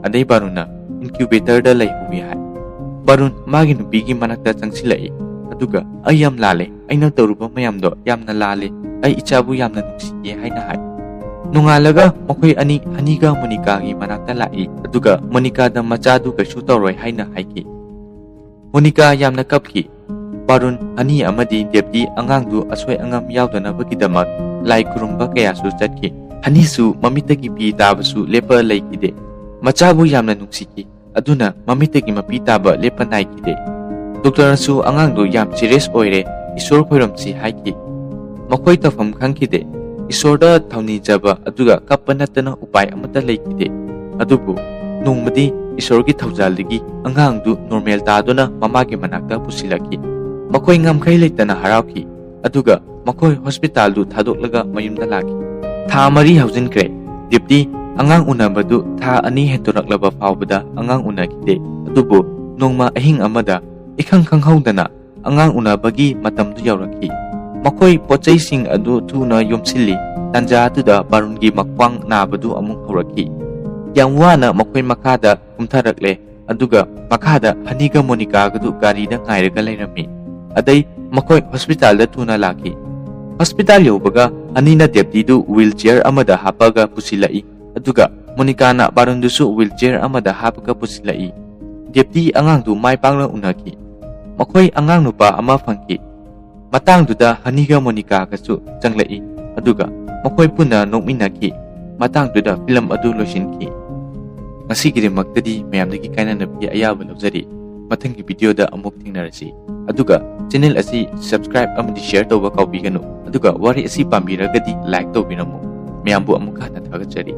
ꯑꯗꯩ ꯕꯥꯔꯨꯟꯅ incubatorꯗ ꯂꯩꯍꯧꯏ ꯍꯥꯏ꯫ ꯕꯥꯔꯨꯟ ꯃꯥꯒꯤ ꯅꯨꯄꯤꯒꯤ ꯃꯅꯥꯛꯇ ꯆꯪꯁꯤꯜꯂꯛꯏ, ꯑꯗꯨꯒ "ꯑꯩ ꯌꯥꯝ ꯂꯥꯜꯂꯦ, ꯑꯩꯅ ꯇꯧꯔꯨꯕ ꯃꯌꯥꯝꯗꯣ ꯌꯥꯝꯅ ꯂꯥꯜꯂꯦ, ꯑꯩ ꯏꯆꯥꯕꯨ ꯌꯥꯝꯅ ꯅꯨꯡꯁꯤꯌꯦ" ꯍꯥꯏꯅ ꯍꯥꯏ꯫ ꯅꯣꯡꯉꯥꯜꯂꯒ ꯃꯈꯣꯏ ꯑꯅꯤ ꯍꯅꯤꯒ ꯃꯣꯅꯤꯀꯥꯒꯤ ꯃꯅꯥꯛꯇ ꯂꯥꯛꯏ, ꯑꯗꯨꯒ ꯃꯣꯅꯤꯀꯥꯗ ꯃꯆꯥꯗꯨ ꯀꯩꯁꯨ ꯇꯧꯔꯣꯏ ꯍꯥꯏꯅ ꯍꯥꯏꯈꯤ꯫ ꯃꯣꯅꯤꯀꯥ ꯌꯥꯝꯅ ꯀꯞꯈꯤ꯫ ꯕꯥꯔꯨꯟ, ꯍꯅꯤ ꯑꯃꯗꯤ ꯗꯦꯕꯗꯤ ꯑꯉꯥꯡꯗꯨ ꯑꯁꯣꯏ ꯑꯉꯥꯝ ꯌꯥꯎꯗꯅꯕꯒꯤꯗꯃꯛ ꯂꯥꯏ ꯈꯨꯔꯨꯝꯕ ꯀꯌꯥꯁꯨ ꯆꯠꯈꯤ꯫ ꯍꯅꯤꯁꯨ ꯃꯃꯤꯠꯇꯒꯤ ꯄꯤ ꯇꯥꯕꯁꯨ ꯂꯦꯞꯄ ꯂꯩꯈꯤꯗꯦ꯫ ꯃꯆꯥꯕꯨ ꯌꯥꯝꯅ ꯅꯨꯡꯁꯤꯈꯤ, ꯑꯗꯨꯅ ꯃꯃꯤꯠꯇꯒꯤ ꯃꯄꯤ ꯇꯥꯕ ꯂꯦꯞꯄ ꯅꯥꯏꯈꯤꯗꯦ꯫ ꯗꯣꯛꯇꯔꯅꯁꯨ ꯑꯉꯥꯡꯗꯨ ꯌꯥꯝ serious ꯑꯣꯏꯔꯦ, ꯏꯁꯣꯔ ꯈꯣꯏꯔꯝꯁꯤ ꯍꯥꯏꯈꯤ꯫ ꯃꯈꯣꯏ ꯇꯧꯐꯝ ꯈꯪꯈꯤꯗꯦ꯫ ꯏꯁꯣꯔꯗ ꯊꯧꯅꯤꯖꯕ ꯑꯗꯨꯒ ꯀꯞꯄ ꯅꯠꯇꯅ ꯎꯄꯥꯏ ꯑꯃꯠꯇ ꯂꯩꯈꯤꯗꯦ꯫ ꯑꯗꯨꯕꯨ ꯅꯣꯡꯃꯗꯤ ꯏꯁꯣꯔꯒꯤ ꯊꯧꯖꯥꯜꯗꯒꯤ ꯑꯉꯥꯡꯗꯨ normal ꯇꯥꯗꯨꯅ ꯃꯃꯥꯒꯤ ꯃꯅꯥꯛꯇ ꯄꯨꯁꯤꯜꯂꯛꯈꯤ꯫ ꯃꯈꯣꯏ ꯉꯝꯈꯩ ꯂꯩꯇꯅ ꯍꯔꯥꯎꯈꯤ, ꯑꯗꯨꯒ ꯃꯈꯣꯏ ꯍꯣꯁꯄꯤꯇꯥꯜꯗꯨ ꯊꯥꯗꯣꯛꯂꯒ ꯃꯌꯨꯝꯗ ꯂꯥꯛꯈꯤ꯫ ꯊꯥ ꯃꯔꯤ ꯍꯧꯖꯤꯟꯈ꯭ꯔꯦ꯫ ꯗꯤꯞꯇꯤ ꯑꯉꯥꯡ ꯎꯅꯕꯗꯨ ꯊꯥ ꯑꯅꯤ ꯍꯦꯟꯗꯣꯔꯛꯂꯕ ꯐꯥꯎꯕꯗ ꯑꯉꯥꯡ ꯎꯅꯈꯤꯗꯦ꯫ ꯑꯗꯨꯕꯨ ꯅꯣꯡꯃ ꯑꯍꯤꯡ ꯑꯃꯗ ꯏꯈꯪ ꯈꯪꯍꯧꯗꯅ ꯑꯉꯥꯡ ꯎꯅꯕꯒꯤ ꯃꯇꯝꯗꯨ ꯌꯧꯔꯛꯈꯤ꯫ ꯃꯈꯣꯏ ꯄꯣꯠꯆꯩꯁꯤꯡ ꯑꯗꯨ ꯊꯨꯅ ꯌꯣꯝꯁꯤꯜꯂꯤ꯫ ꯇꯥꯟꯖꯥ ꯑꯗꯨꯗ ꯕꯥꯔꯨꯟꯒꯤ ꯃꯈ꯭ꯋꯥꯡ ꯅꯥꯕꯗꯨ ꯑꯃꯨꯛ ꯍꯧꯔꯛꯈꯤ꯫ ꯌꯥꯝ ꯋꯥꯅ ꯃꯈꯣꯏ ꯃꯈꯥꯗ ꯀꯨꯝꯊꯔꯛꯂꯦ, ꯑꯗꯨꯒ ꯃꯈꯥꯗ ꯍꯅꯤꯒ ꯃꯣꯅꯤꯀꯥꯒꯗꯨ ꯒꯥꯔꯤꯗ ꯉꯥꯏꯔꯒ ꯂꯩꯔꯝꯃꯤ꯫ ꯑꯗꯩ ꯃꯈꯣꯏ ꯍꯣꯁꯄꯤꯇꯥꯜꯗ ꯊꯨꯅ ꯂꯥꯛꯈꯤ꯫ ꯍꯣꯁꯄꯤꯇꯥꯜ ꯌꯧꯕꯒ ꯍꯅꯤꯅ ꯗꯦꯞꯇꯤꯗꯨ wheelchair ꯑꯃꯗ ꯍꯥꯞꯄꯒ ꯄꯨꯁꯤꯜꯂꯛꯏ, ꯑꯗꯨꯒ ꯃꯣꯅꯤꯀꯥꯅ ꯕꯥꯔꯨꯟꯗꯨꯁꯨ wheelchair ꯑꯃꯗ ꯍꯥꯞꯄꯒ ꯄꯨꯁꯤꯜꯂꯛꯏ꯫ ꯗꯦꯞꯇꯤ ꯑꯉꯥꯡꯗꯨ ꯃꯥꯏ ꯄꯥꯛꯅ ꯎꯅꯈꯤ꯫ ꯃꯈꯣꯏ ꯑꯉꯥꯡ ꯅꯨꯄꯥ ꯑꯃ ꯐꯪꯈꯤ꯫ ꯃꯇꯥꯡꯗꯨꯗ ꯍꯅꯤꯒ ꯃꯣꯅꯤꯀꯥꯒꯁꯨ ꯆꯪꯂꯛꯏ, ꯑꯗꯨꯒ ꯃꯈꯣꯏ ꯄꯨꯟꯅ ꯅꯣꯛꯃꯤꯟꯅꯈꯤ꯫ ꯃꯇꯥꯡꯗꯨꯗ ꯐꯤꯂꯝ ꯑꯗꯨ ꯂꯣꯏꯁꯤꯟꯈꯤ꯫ ꯉꯁꯤꯒꯤꯗꯃꯛꯇꯗꯤ ꯃꯌꯥꯝꯗꯒꯤ ꯀꯥꯏꯅꯅꯕꯒꯤ ꯑꯌꯥꯕ ꯂꯧꯖꯔꯤ꯫ ꯃꯊꯪꯒꯤ ꯚꯤꯗꯤꯑꯣꯗ ꯑꯃꯨꯛ ꯊꯦꯡꯅꯔꯁꯤ꯫ ꯑꯗꯨꯒ ꯆꯦꯅꯦꯜ ꯑꯁꯤ subscribe ꯑꯃꯗꯤ share ꯇꯧꯕ ꯀꯥꯎꯕꯤꯒꯅꯨ꯫ ꯑꯗꯨꯒ ꯋꯥꯔꯤ ꯑꯁꯤ ꯄꯥꯝꯕꯤꯔꯒꯗꯤ like ꯇꯧꯕꯤꯔꯝꯃꯨ꯫ ꯃꯌꯥꯝꯕꯨ ꯑꯃꯨꯛ ꯍꯟꯅ ꯊꯥꯒꯠꯆꯔꯤ꯫